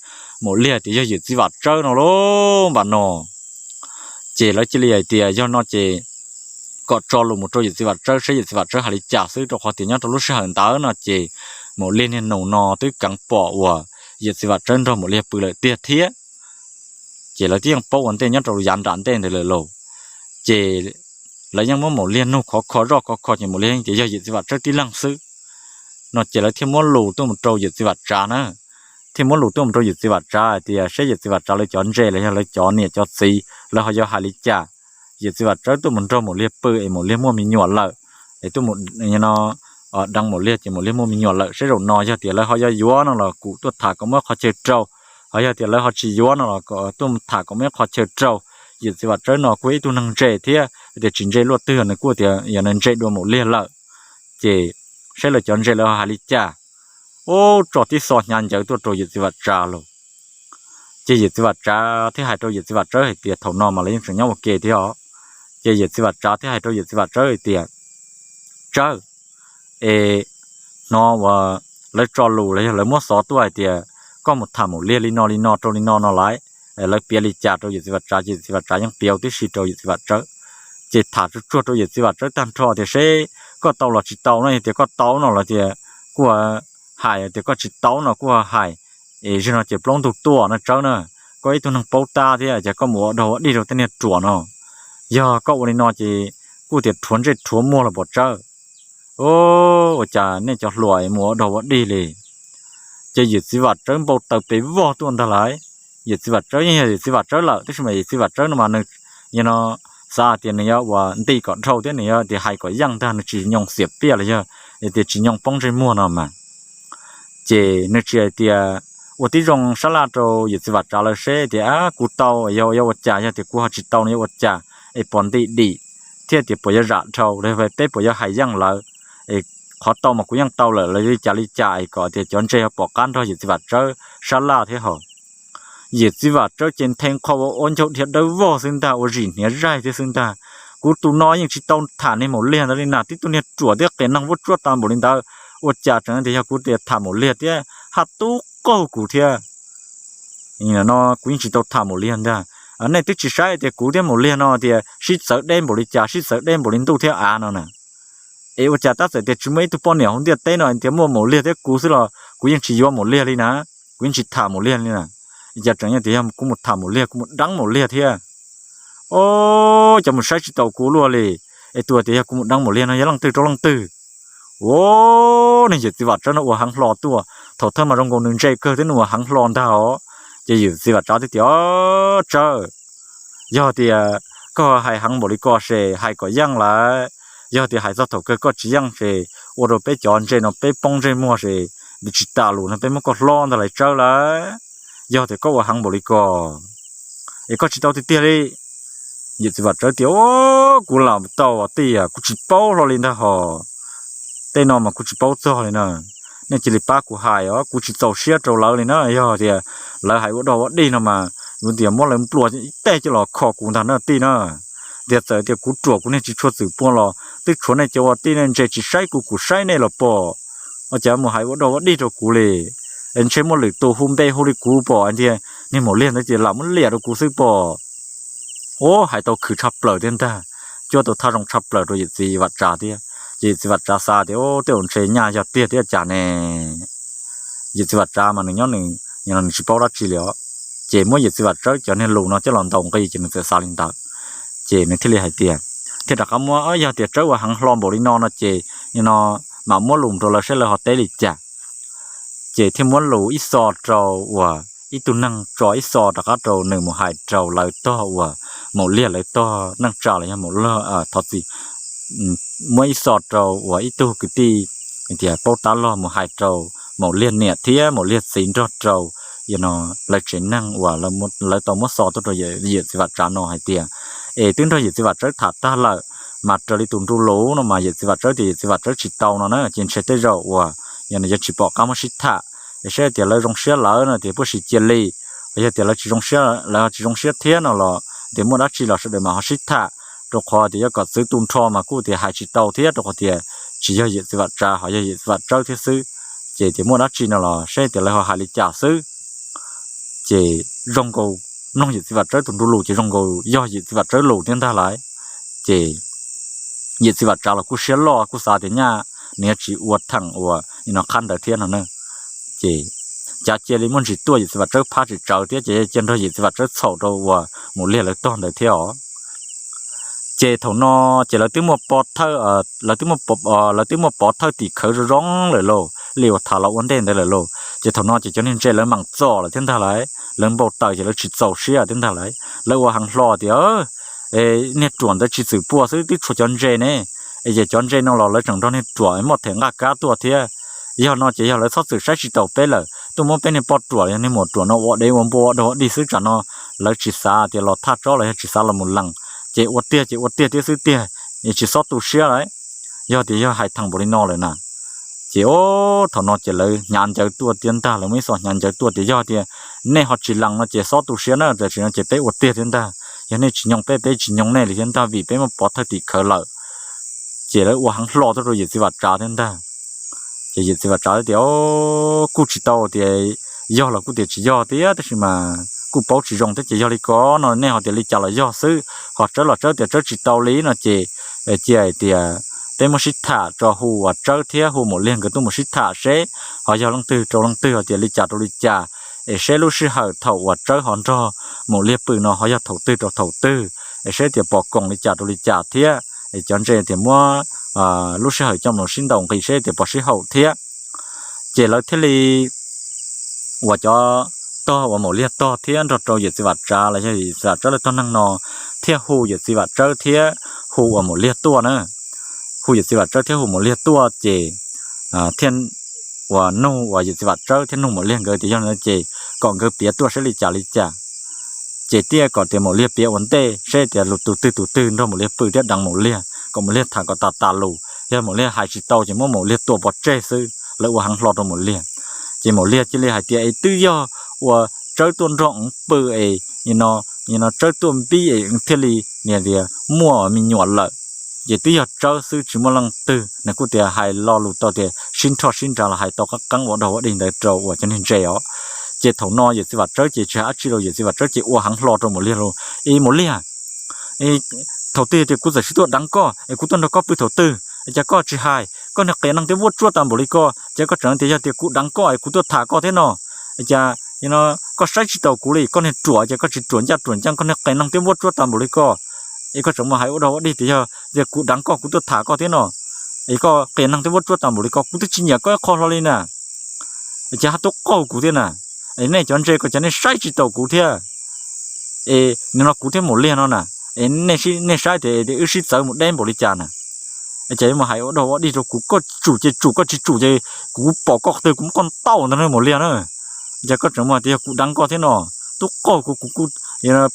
Maum Liag tias yog Yawm Txiv Vam Tsawb no lauj npam no. Ces lawv cia li hais tias yog no ces kom tso lus mus rau yawm txiv Vam Tsawb saib yawm txiv Vam Tsawb hais li cas xwb, rau qhov tias nyob rau lub sij hawm ntawd no ces Maum Liag niag nus no twb keev pom uas yawm txiv Vam Tsawb nrog Maum Liag pw lawm tiag thiab. Ces lawv twb yeej paub ua ntej nyob rau yav nram ntej ntawd lawm lauj. Ces lawv yeej muab Maum Liag nug khov kho zoj khov kho ces Maum Liag yeej tias yog yawm txiv Vam Tsawb tib leeg xwb no ces lawv thiaj muab lus tuaj mus rau yawm txiv Vam Tsav na. Thiaj muab lus tuaj mus rau yawm txiv Vam Tsav hais tias saib yawm txiv Vam Tsav lawv cov ntse los yog lawv cov niam cov txiv lawv ho yuav hais li cas. Yawm txiv Vam Tsawb tuaj mus nrog Maum Liag pw es Maum Liag muaj me nyuam lawm, es tuaj mus no deev Maum Liag ces Maum Liag muaj me nyuam lawm, saib zaum no yog tias lawv ho yuav yuav no los kuv tuaj tham kom muaj qhov chaw rau, ho yog tias lawv ho tsis yuav no los tuaj mus tham kom muaj qhov chaw rau. Yawm txiv Vam Tsawb no kuj ib tug neeg ntse thiab, tias tsis ntse luaj twg nws kuj tias yog nws ntse dua Maum Liag lawm. Ces saib lawv cov ntse lawv ho hais li cas. Ub, tso tib xo hnyav ncawv tuaj rau yawm txiv Vam Tsav lauj. Ces yawm txiv Vam Tsav thiaj hais rau yawm txiv Vam Tsawb hais tias thaum no mas lawv yeej tseem nyob ua ke thiab os. Ces yawm txiv Vam Tsav thiaj hais rau yawm txiv Vam Tsawb hais tias, Tsawb, es hnov uas lawv tso lus los yog lawv muab xov tuaj hais tias koj mus tham Maum Liag li no li no rau li no no lawm. Lawv piav li cas rau yawm txiv Vam Tsav ces yawm txiv Vam Tsav yeej piav tib si rau yawm txiv Vam Tsawb. Ces tham tsuag tsuag rau yawm txiv Vam Tsawb tag nrho tias seb koj tau los tsis tau no, yog tias koj tau no los tias kuj hais, tias koj tsis tau no kuj hais. Es zaum no ces plaub ntug tuaj no Tsawb na, koj ib tug neeg paub tab thiab ces koj mus ua dog ua dig rau tej niag ruam no. Yog koj ua li no ces kuj tias rhuav ntsej rhuav muag los pom Tsawb. Ua cas nej cov hluas mus ua dog ua dig li? Ces yawm txiv Vam Tsawb npau taws pes vog tuaj ntag lauj. Yawm txiv Vam Tsawb yeej yog yawm txiv Vam Tsawb lawm, tab sis mas yawm txiv Vam Tsawb no mas nws yog no xav tias nws yuav ua nti kom dhau thiab nws yuav tias hais kom yeej ntag, nws tsis nyoo xiam piaj los yog tias tsis nyoo poob ntsej muag no mas. Ces nws tsis hais tias ua tib zoo sab laj rau yawm txiv Vam Tsav lawv seb tias kuv tau yog yuav ua cas, yog tias kuv ho tsis tau no yuav ua cas, es puas nti dim, thiab tias puas yuav zam dhau, peb puas yuav hais yeej lawv, es qhov tau mas kuv yeej tau lawm, lawv li cas li cas es kom tias cov ntse ho pom qab nrog yawm txiv Vam Tsawb sab laj thiab hos. Yawm txiv Vam Tsawb ces nthe nqho ua ua ncaug dhia dawb vog xwb ntag, ua zim hniav zaig thiab xwb ntag. Kuv tus no yeej tsis tau tham niag Maum Liag ntawd li na, tib tug niag ruam thiab qias neeg vuab tsuab tag npaum li ntawd, ua cas tseem tias yog kuv tias tham Maum Liag thiab haj tub qaug kuv thiab. No kuv yeej tsis tau tham Maum Liag ntag. Nej twb tsis saib tias kuv thiab Maum Liag no tias sib txawv deb npaum li cas, sib txawv deb npaum li ntuj thiab av no na. Es ua cas tab txawm tias tsis muaj ib tug poj niam hauv ntiaj teb no tias muaj Maum Liag thiab kuv xwb los kuv yeej tsis yuav Maum Liag li na, kuv yeej tsis tham Maum Liag li na. Cas tseem yog tias yog kuv mus tham Maum Liag, kuv mus deev Maum Liag thiab. O, cov mus saib tsis taus kuv luaj li. Es tus tias yog kuv mus deev Maum Liag no yog leej twg rau leej twg? O, niag yawm txiv Vam Tsawb no ua heev hlo tuaj, thaum thawj mas zoo nkaus nws ntse kawg thiab nws ua heev hlo ntag os. Ces yawm txiv Vam Tsav thiaj tias, Tsawb, yog tias koj hais heev npaum li ko ces hais kom yeej lawm. Yog tias hais txog thaum kawg koj tsis yeej ces ua rau peb cov ntse no peb poob ntsej muag ces tsis tas lus no peb muab koj hlob ntag lauj Tsawb lauj. Yog tias koj ua heev npaum li ko es koj tsis tau tiag tiag li. Yawm txiv Vam Tsawb tias, Kuv lam tau tij, kuv tsis paub hlo li ntag hos. Tej no mas kuv tsis paub txog li na. Nej cia li pab kuv hais os, kuv tsis txaus siab rau lawv li na. Yog tias lawv hais ua dog ua dig no mas yuav tias muab lawv nplua ib teg coj los kho kuv ntag na tij na. Tias txawm tias kuv ruam kuv niag tsis tshua txwm pua los twb tshuav nej cov ua tij nej ntse tsis saib kuv kuv saib nej los pom. Ua cas mus hais ua dog ua dig rau kuv li? Ntshe muaj lwm tus hu npe hu li kuv pom tias niag Maum Liag ntawd ces lam muab liam rau kuv xwb pom. O, hais tau khwv tshaj plaws thiab ntag, cuab tau thaj zoo tshaj plaws rau yawm txiv Vam Tsav thiab. Ces yawm txiv Vam Tsav xav tias, O, tej zaum ntshe nyaj yog tiag thiab cas ne. Yawm txiv Vam Tsav mas nws nyob nws, nws tsis paub dab tsi li os. Ces muab yawm txiv Vam Tsawb cov niag lus no coj los ntaus nqi ces nws txawm xav li ntawd. Ces nws thiaj li hais tias, thiaj rov qab muab, Yog tias Tsawb ua heev hlo npaum li no no ces no mam muab lus rau lawv saib lawv ho teb li cas. Ces thiaj muab lus ib xo rau uas ib tug neeg tso ib xo rov qab rau nws mus hais rau lawv tog uas Maum Liag lawv tog neej tsa los yog Maum Liag, thov txim, muab ib xo rau uas ib tug kwv tij tias paub tab log mus hais rau Maum Liag niam thiab Maum Liag txiv nrog rau no lawv tsev neeg uas lawv tau muab xo tuaj rau yawm txiv Vam Tsav no hais tias, Es twb nrog yawm txiv Vam Tsawb tham tag lawm, mas raws li tus nru lus no mas yawm txiv Vam Tsawb tias yawm txiv Vam Tsawb tsis tau no na, ces ntshe tej zaum uas yog nws yuav tsis pom qab muab sib tham. Es saib tias lawv zoo siab lawm no tias puab sis cia li, yog tias lawv tsis zoo siab, lawv tsis zoo siab thiab no los tias muaj dab tsi los sawv daws mam ho sib tham, rau qhov tias yog kom txwv tu nrho mas kuj tias hais tsis tau thiab, rau qhov tias tsis yog yawm txiv Vam Tsav ho yog yawm txiv Vam Tsawb thiab xwb. Ces tias muaj dab tsi no los saib tias lawv ho hais li cas xwb. Ces zoo nkaus mloog yawm txiv Vam Tsawb tus nru lus ces zoo nkaus yog yawm txiv Vam Tsawb lus thiab ntag lauj. Ces yawm txiv Vam Tsav los kuj siab loj kuj xav tias nyaj nws yuav tsis ua theem uas nim no qhab ntawd thiab no na. Ces cav cia li muaj ntsis tuaj, yawm txiv Vam Tsawb phab tsis tsawv thiab ces cia nrog yawm txiv Vam Tsawb txhaum rau uas Maum Liag lawv tog ntawd thiab os. Ces thaum no ces lawv twb muaj pov thawj, lawv twb muaj pov thawj tim khawv zoo zoo lawm lauj, li uas tham los ua ntej ntawd lawm lauj. Ces thaum no ces cov niag ntse lawv mam txom lawm thiab ntag lauj, lawv npau taws ces lawv tsis txaus siab thiab ntag lauj. Lawv ua heev hlo tias niag ruam ntawd tsis txwm pua xwb twb tshuav cov ntse ne, es ces cov ntse no los lawv tseem nrog niag ruam muaj them nqaj kab tuaj thiab. Yog no ces yog lawv txhob txwm saib tsis taus peb lawm, tuaj muab peb niag poj ruam niag muam ruam no ua dev ua npua ua dog ua dig xwb, tsam no lawv tsis xav tias los thaj tsob los yog tsis xav los mus lees, ces ua tiag ces ua tiag thiab xwb tiag, tsis txhob tu siab lauj. Yog tias yog hais theem npaum li no lawm na, ces thaum no ces lawv hnyav ncaws tuaj thiab ntag, lawv muaj ib xo hnyav ncaws tuaj tias yog tias nej ho tsis lees no ces txhob tu siab na, tam sim no ces peb ua tiag thiab ntag, yog nej tsis nyoog peb, peb tsis nyoog nej li thiab ntag, vim peb muaj pov thawj tim khawv lawm. Ces lawv ua heev hlo tuaj rau yawm txiv Vam Tsav thiab ntag. Ces yawm txiv Vam Tsav tias kuj tsis tau tias yog los kuj tias tsis yog thiab, tab sis mas kuj paub tsis zoo thiab, ces yog li ko no nej ho tias li cas los yog xwb, ho Tsawb los Tsawb tias Tsawb tsis tau li no ces cia hais tias peb muab sib tham tso, hu uas Tsawb thiab hu Maum Liag nkawd tuaj mus sib tham seb ho yog leej twg rau leej twg, ho tias li cas rau li cas, es seb lub sij hawm thaum uas Tsawb ho nrog Maum Liag pw no ho yog thaum twg rau thaum twg, es seb tias pom koom li cas rau li cas thiab, es cov ntse tias muab lub sij hawm coj mus sib ntaus nqi seb tias pom sib haum thiab. Ces lawv thiaj li uas cov tog uas Maum Liag tog thiab nrog rau yawm txiv Vam Tsav los yog yawm txiv Vam Tsawb lawv tog neeg no thiaj hu yawm txiv Vam Tsawb thiab hu uas Maum Liag tuaj na. Hu yawm txiv Vam Tsawb thiab hu Maum Liag tuaj ces thiaj uas nug uas yawm txiv Vam Tsawb thiab nug Maum Liag nkawd tias yog li no ces kom nkawd piav tuaj seb li cas li cas. Ces thiaj kom tias Maum Liag piav ua ntej seb tias tus twg tus twg nrog Maum Liag pw thiab deev Maum Liag, kom Maum Liag tham kom tas tas lus, yog Maum Liag hais tsis tau ces muab Maum Liag tua pov tseg xwb. Lawv ua heev hlo rau Maum Liag. Ces Maum Liag cia li hais tias es twb yog uas Tsawb tuaj nrog wb pw es no, no Tsawb tuaj npib es thiaj li nias tias muaj me nyuam lawm. Ces twb yog Tsawb xwb tsis muaj leej twg. Nws kuj tias hais lo lus tau tias sib nrhoj sib nra los hais tau qeeb qeeb ua dog ua dig ntawd rau uas cov niag ntse os. Ces thaum no yawm txiv Vam Tsawb ces tsis hais dab tsi rau, yawm txiv Vam Tsawb ces ua heev hlo rau Maum Liag lauj. Es Maum Liag, thaum twg tias kuv txawm tsis tuaj deev koj es kuv tuaj nrog koj pw thaum twg es cas koj tsis hais? Koj niag qias neeg thiab vuab tsuab tas npaum li koj, ces koj tseem tias yog tias kuv deev koj es kuv tuaj tham koj thiab no. Cas koj saib tsis taus kuv li, koj niag ruam ces koj tsis ruam ncaj ruam ncees, koj niag qias neeg thiab vuab tsuab tas npaum li koj, es koj tseem mus hais ua dog ua dig tias yog tias kuv deev koj kuv tuaj tham koj thiab no. Es koj qias neeg thiab vuab tsuab tas npaum li koj, kuv twb tsis nyiam koj ib qho hlo li na. Es cas ho tuaj qaug kuv thiab na. Es nej cov ntse ko cas nej saib tsis taus kuv thiab. Es nim no kuv thiab Maum Liag no na, es nej saib tias wb sib txawv mus deb npaum li cas na. Es cas yuav mus hais ua dog ua dig rau kuv, koj tsum ces tsum, koj tsis tsum ces kuv pom koj qhov twg kuv muab koj ntaus ntag na Maum Liag na. Cas koj tseem mus tias yog kuv deev koj thiab no, tuaj qaug kuv, kuv kuj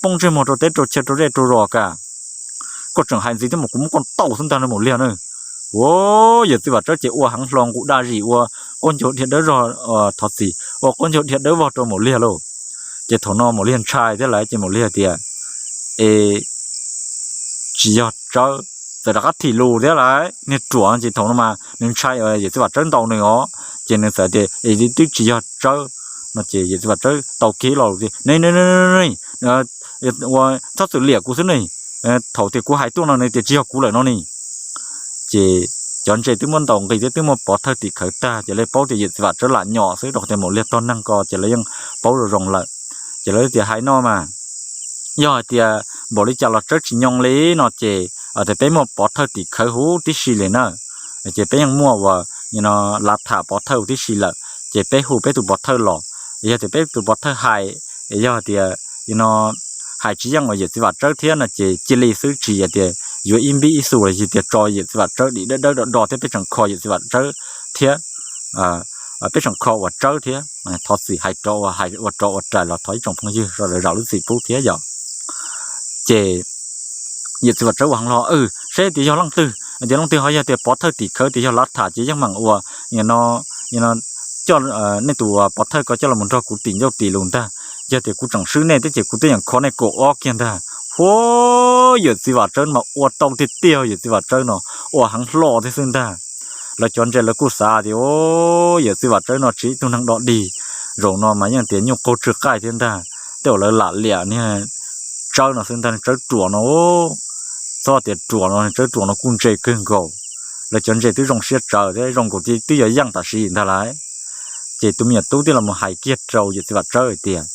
poob ntsej muag rau teb rau chaw rau zej rau zos kas. Koj tseem hais ntxiv thiab mas kuv muab koj ntaus xwb ntag na Maum Liag na. Ua, yawm txiv Vam Tsawb ces ua heev hlo nqus daj zim ua qaub ncaug dhia dawb vog, thov txim, ua qaub ncaug dhia dawb vog rau Maum Liag lauj. Ces thaum no Maum Liag ntshai thiab lawm ces Maum Liag tias, es tsis yog Tsawb, txawm rov qab thim lus thiab lawm, niag ruam ces thaum no mas nws ntshai yawm txiv Vam Tsawb ntaus nws os, ces nws txawm tias es twb tsis yog Tsawb no ces yawm txiv Vam Tsawb tau kiag los tias, ne, ua txhob txwm liam kuv xwb ne, thaum tias kuv hais tuaj no nws tias tsis yog kuv lawm no ne. Ces cov ntse twb muab ntaus nqi thiab twb muaj pov thawj tim khawv tag ces lawv paub tias yawm txiv Vam Tsawb lam nyom xwb rau qhov tias Maum Liag tog neeg ko ces lawv yeej paub zoo zoo lawm. Ces lawv tias hais no mas, yog hais tias npaum li cas los Tsawb tsis nyoo li no ces tias peb muaj pov thawj tim khawv huv tib si li na. Ces peb yeej muaj uas lav tham pov thawj huv tib si lawm, ces peb hu peb tus pov thawj los. Yog tias peb tus pov thawj hais, yog tias no hais tsis yeej uas yawm txiv Vam Tsawb thiab no ces cia li xwb, tsis yog tias yuav ib npib ib xu los yog tias tso yawm txiv Vam Tsawb dim dawb dawb do do thiab peb tseem kho yawm txiv Vam Tsawb thiab, peb tseem kho uas Tsawb thiab. Thov txim hais rov ua, hais ua rov ua rais los thov ib tsoom phooj ywg sawv daws zam lub txim pub thiab yom. Ces yawm txiv Vam Tsawb ua heev los, saib tias yog leej twg, tias leej twg ho yog tias pov thawj tim khawv tias yog lav tham ces yeej meem ua, no, coj nej tus pov thawj ko coj los nrog kuv tim ncauj tim lus ntag. Yog tias kuv tseem swb nej thiab ces kuv twb yeem kho nej kaum ob kiag ntag. Huab, yawm txiv Vam Tsawb mas ua tau tiag tiag, yawm txiv Vam Tsawb no ua heev hlo thiab xwb ntag. Lawv cov ntse lawv kuj xav tias, yawm txiv Vam Tsawb no tsis ib tug neeg dog dig, zaum no mas yeej tias nyuj qaug tsw qaij thiab ntag. Tej uas lawv lam liam niag Tsawb no xwb ntag, Tsawb ruam no, txaus txog tias ruam no, tsawb ruam no kuj ntse kawg nkaus. Lawv cov ntses twb zoo siab tsawv thiab zoo nkaus li twb yuav yeej tam sim ntag lauj. Ces tus me nyuam tub thiaj los mus hais kiag rau yawm txiv Vam Tsawb hais tias,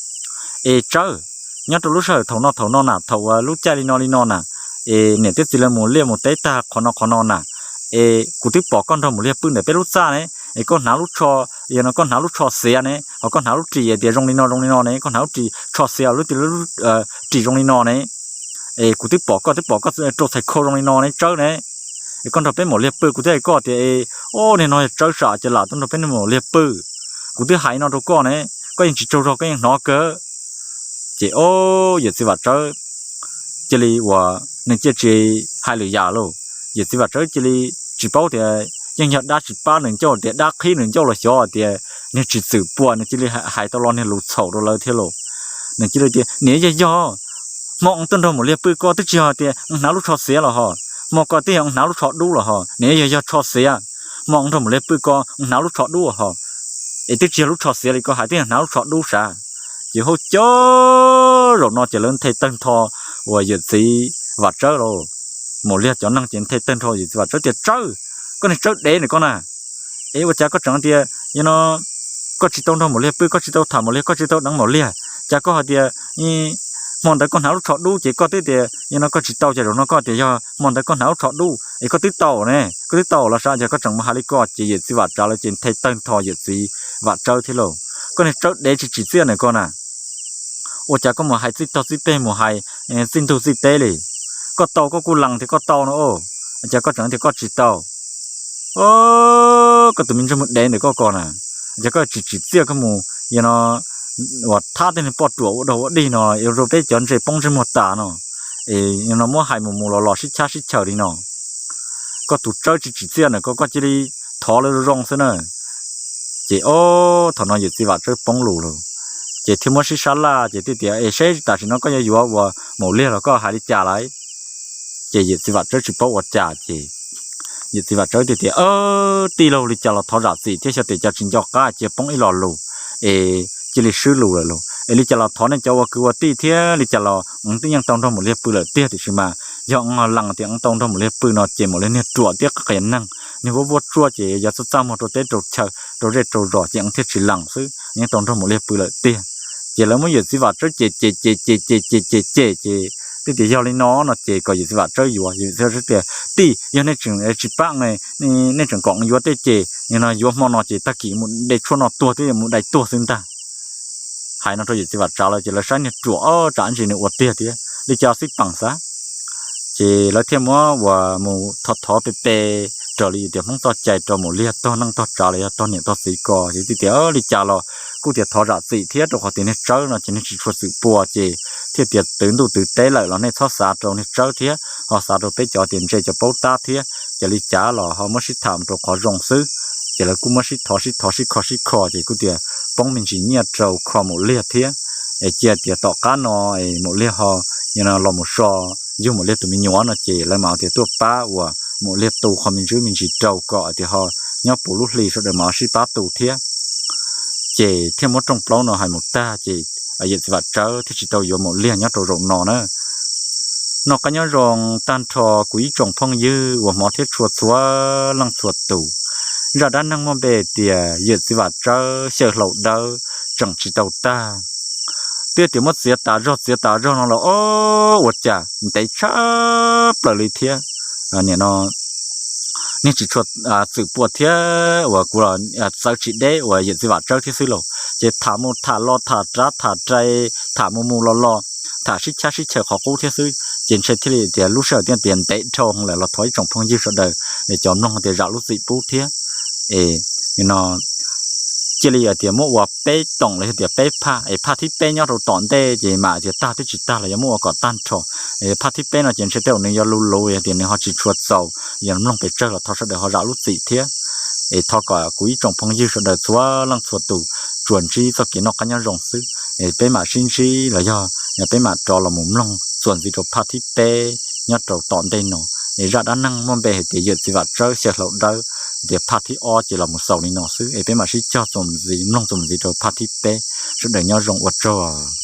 Es Tsawb, nyob rau lub sij hawm thaum no thaum no na, thaum uas lub caij li no li no na, es niam thiab txiv lawv mus liaj mus teb tag qhov no qhov no na, es kuv twb pom koj nrog Maum Liag pw ntawm peb lub txaj ne, es koj hnav lub tsho, yog no koj hnav lub tsho xiav ne, ho koj hnav lub ris tias zoo li no zoo li no ne, koj hnav lub ris tsho xiav lub ris zoo li no ne, es kuv twb pom koj, twb pom koj rau txhais khau zoo li no ne Tsawb ne, es koj nrog peb Maum Liag pw, kuv twb hais koj tias, Ob, niag no yog Tsawb sam ces lam tuaj nrog peb Maum Liag pw. Kuv twb hais no rau koj ne, koj yeej tsis tsaug zog, koj yeej hnov kawg. Ces ob, yawm txiv Vam Tsawb cia li uas nws cia tsis hais lwm yam lauj. Yawm txiv Vam Tsawb cia li tsis paub tias yeej yog dab tsis pab nws ncauj tias dab qhib nws ncauj los xyov tias nws tsis txwm pua, nws cia li hais tau los niag lus txhaum rau lawv thiab lauj. Nws cia li tias, Niam yog yog, hmo ub tuaj nrog Maum Liag pw koj twb tsis yog tias hnav lub tsho xiav los ho, hmo ko twb yog hnav lub tsho dub los ho, niam yog yog tsho xiav, hmo ub nrog Maum Liag pw koj hnav lub tsho dub ho, es twb tsis yog lub tsho xiav li koj hais, twb yog hnav lub tsho dub sav. Ces hauj cov zaum no ces lawv nthe tawg ntho uas yawm txiv Vam Tsawb los, Maum Liag cov neeg ces nthe tawg ntho yawm txiv Vam Tsawb tias, Tsawb, koj niag Tsawb dev ntawm koj na, es ua cas koj tseem tias yog no koj tsis tau nrog Maum Liag pw, koj tsis tau tham Maum Liag, koj tsis tau deev Maum Liag, cas koj hais tias hmo ntawd koj hnav lub tsho dub ces koj twb tias yog no koj tsis tau, ces zaum no koj tias yog hmo ntawd koj hnav lub tsho dub es koj twb tau ne, koj twb tau los sav, ces koj tseem mus hais li ko. Ces yawm txiv Vam Tsawb lawv ces nthe tawg ntho yawm txiv Vam Tsawb thiab lauj, Koj niag Tsawb dev tsis tsim txiaj ntawm koj na, ua cas koj mus hais txij tog txij peg, mus hais txij ntug txij teb li? Koj tau koj kuj lees tias koj tau no, cas koj tseem tias koj tsis tau? Koj tus me ntsej muag dev ntawm koj ko na, cas koj tsis tsim txiaj, koj mus yog no uas thab tej niag poj ruam ua dog ua dig no, ua rau peb cov ntses poob ntsej muag tas no, es no muab hais mus mus los los sib chab sib chaws li no. Koj tus Tsawb tsis tsim txiaj ntawm koj, koj cia li thov lawv zoo zoo xwb na. Ces ob, thaum no yawm txiv Vam Tsawb poob lus lawm, ces thiaj muab sib sab laj ces thiaj tias, Es seb tam sim no koj yuav yuav uas Maum Liag los koj hais li cas lawm? Ces yawm txiv Vam Tsawb tsis paub ua cas ces yawm txiv Vam Tsawb thiaj tias, Tij laug, li cas los thov zam txim thiab, xyov tias cov tsis nco qab cia poob ib lo lus es cia li swb lus lawm los, es li cas los thov nej cov ua kwv ua tij thiab, li cas los wb twb yeej tau nrog Maum Liag pw lawm tiag, tiam sis mas yog wb lees tias wb tau nrog Maum Liag pw no ces Maum Liag niag ruam thiab qias neeg, niag vuab vuab tsuab ces yog txaj txaj muag rau teb rau chaw, rau zej rau zos ces wb thiaj tsis lees xwb, yeej tau nrog Maum Liag pw lawm tiag. Ces lawv muab yawm txiv Vam Tsawb cem cem cem cem cem cem cem cem ces twb tias yog li no no ces kom yawm txiv Vam Tsawb yuav, yawm txiv Vam Tsawb tias, Tij, yog nej tseem tsis pab ne, nej tseem kom yuav tej ces no yuav hmo no ces tag kis mus de tshuaj no tuag twb mus dai tuag xwb ntag. Hais no rau yawm txiv Vam Tsawb lawv ces lawv saib niag ruam, tsam ntsis nws ua tiag thiab, li cas xij peem xav. Ces lawv thiaj muab uas mus thov thov pe pe raws li tias Hmoob txoj cai rau Maum Liag tog neej tog tsav los yog tog niam tog txiv ko, ces thiaj tias, Li cas los kuj tias thov zam txim thiab, rau qhov tias niag Tsawb no ces niag tsis tshua txwm pua, ces thiaj tias twv ntuj twv teb lawm los nej txhob xav rau niag Tsawb thiab, ho xav rau peb cov tias ntse cov paub tab thiab, ces li cas los ho muab sib tham mus rau qhov zoo xwb. Ces lawv kuj muab sib thov sib thov sib kho sib kho ces kuj tias poob me ntsis nyiaj rau kho Maum Liag thiab. Es cia tias tom qab no Maum Liag ho yog no los mus so yug Maum Liag tus me nyuam no ces lawv mam tias tuaj pab uas Maum Liag tu qho me ntsis me ntsis rau kom tias ho nyob puv lub hli sawv daws mam sib pab tu thiab. Ces thiaj muab rooj plaub no hais mus tag ces yawm txiv Vam Tsawb thiaj tsis tau yuav Maum Liag nyob rau zaum no na. Noj qab nyob zoo tag nrho kuv ib tsoom phooj ywg uas hmov thiab tshua txhua leej txhua tus. Zaj dab neeg muaj npe tias yawm txiv Vam Tsawb xyaw hlau dawb tseem tsis tau tag. Twb tias muab txiav tas zog txiav tas zog no los ob, ua cas ntev tshaj plaws li thiab. Nim no niag tsis tshua txwm pua thiab uas kuv los txawv tsis deb uas yawm txiv Vam Tsawb thiab xwb lauj. Ces tham mus tham los tham rav tham rai, tham mus mus los los, tham sib chab sib chaws qhov qub thiab xwb ces ntshe thiaj li tias lub sij hawm thiaj tias ntev dhau lawm los thov ib tsoom phooj ywg sawv daws cov mloog tias zam lub txim pub thiab. Es no cia li tias muab ua peb toom los yog tias peb phaj, es phaj thib peb nyob rau tom ntej ces mam tias tag thiab tsis tag los yuav muab ua kom tag nrho. Phaj thib peb no ces ntshe tej zaum nws yuav luv luv yog tias nws ho tsis tshua txaus, yog mloog pes tsawg los thov sawv daws ho zam lub txim thiab. Es thov kom kuv ib tsoom phooj ywg sawv daws txhua leej txhua tus tsuas ntsib txoj kev noj qab nyob zoo xwb. Es peb mam sib ntsib los yog peb mam rov los mus mloog txuas ntxiv rau phaj thib peb nyob rau tom ntej no. Es zaj dab neeg muaj npe hais tias yawm txiv Vam Tsawb xyaw hlau dawb, tias phaj thib ob ces los mus xaus li no xwb. Es peb mam sib cog txuas ntxiv mloog txuas ntxiv rau phaj thib peb. Sawv daws nyob zoo ua tsaug.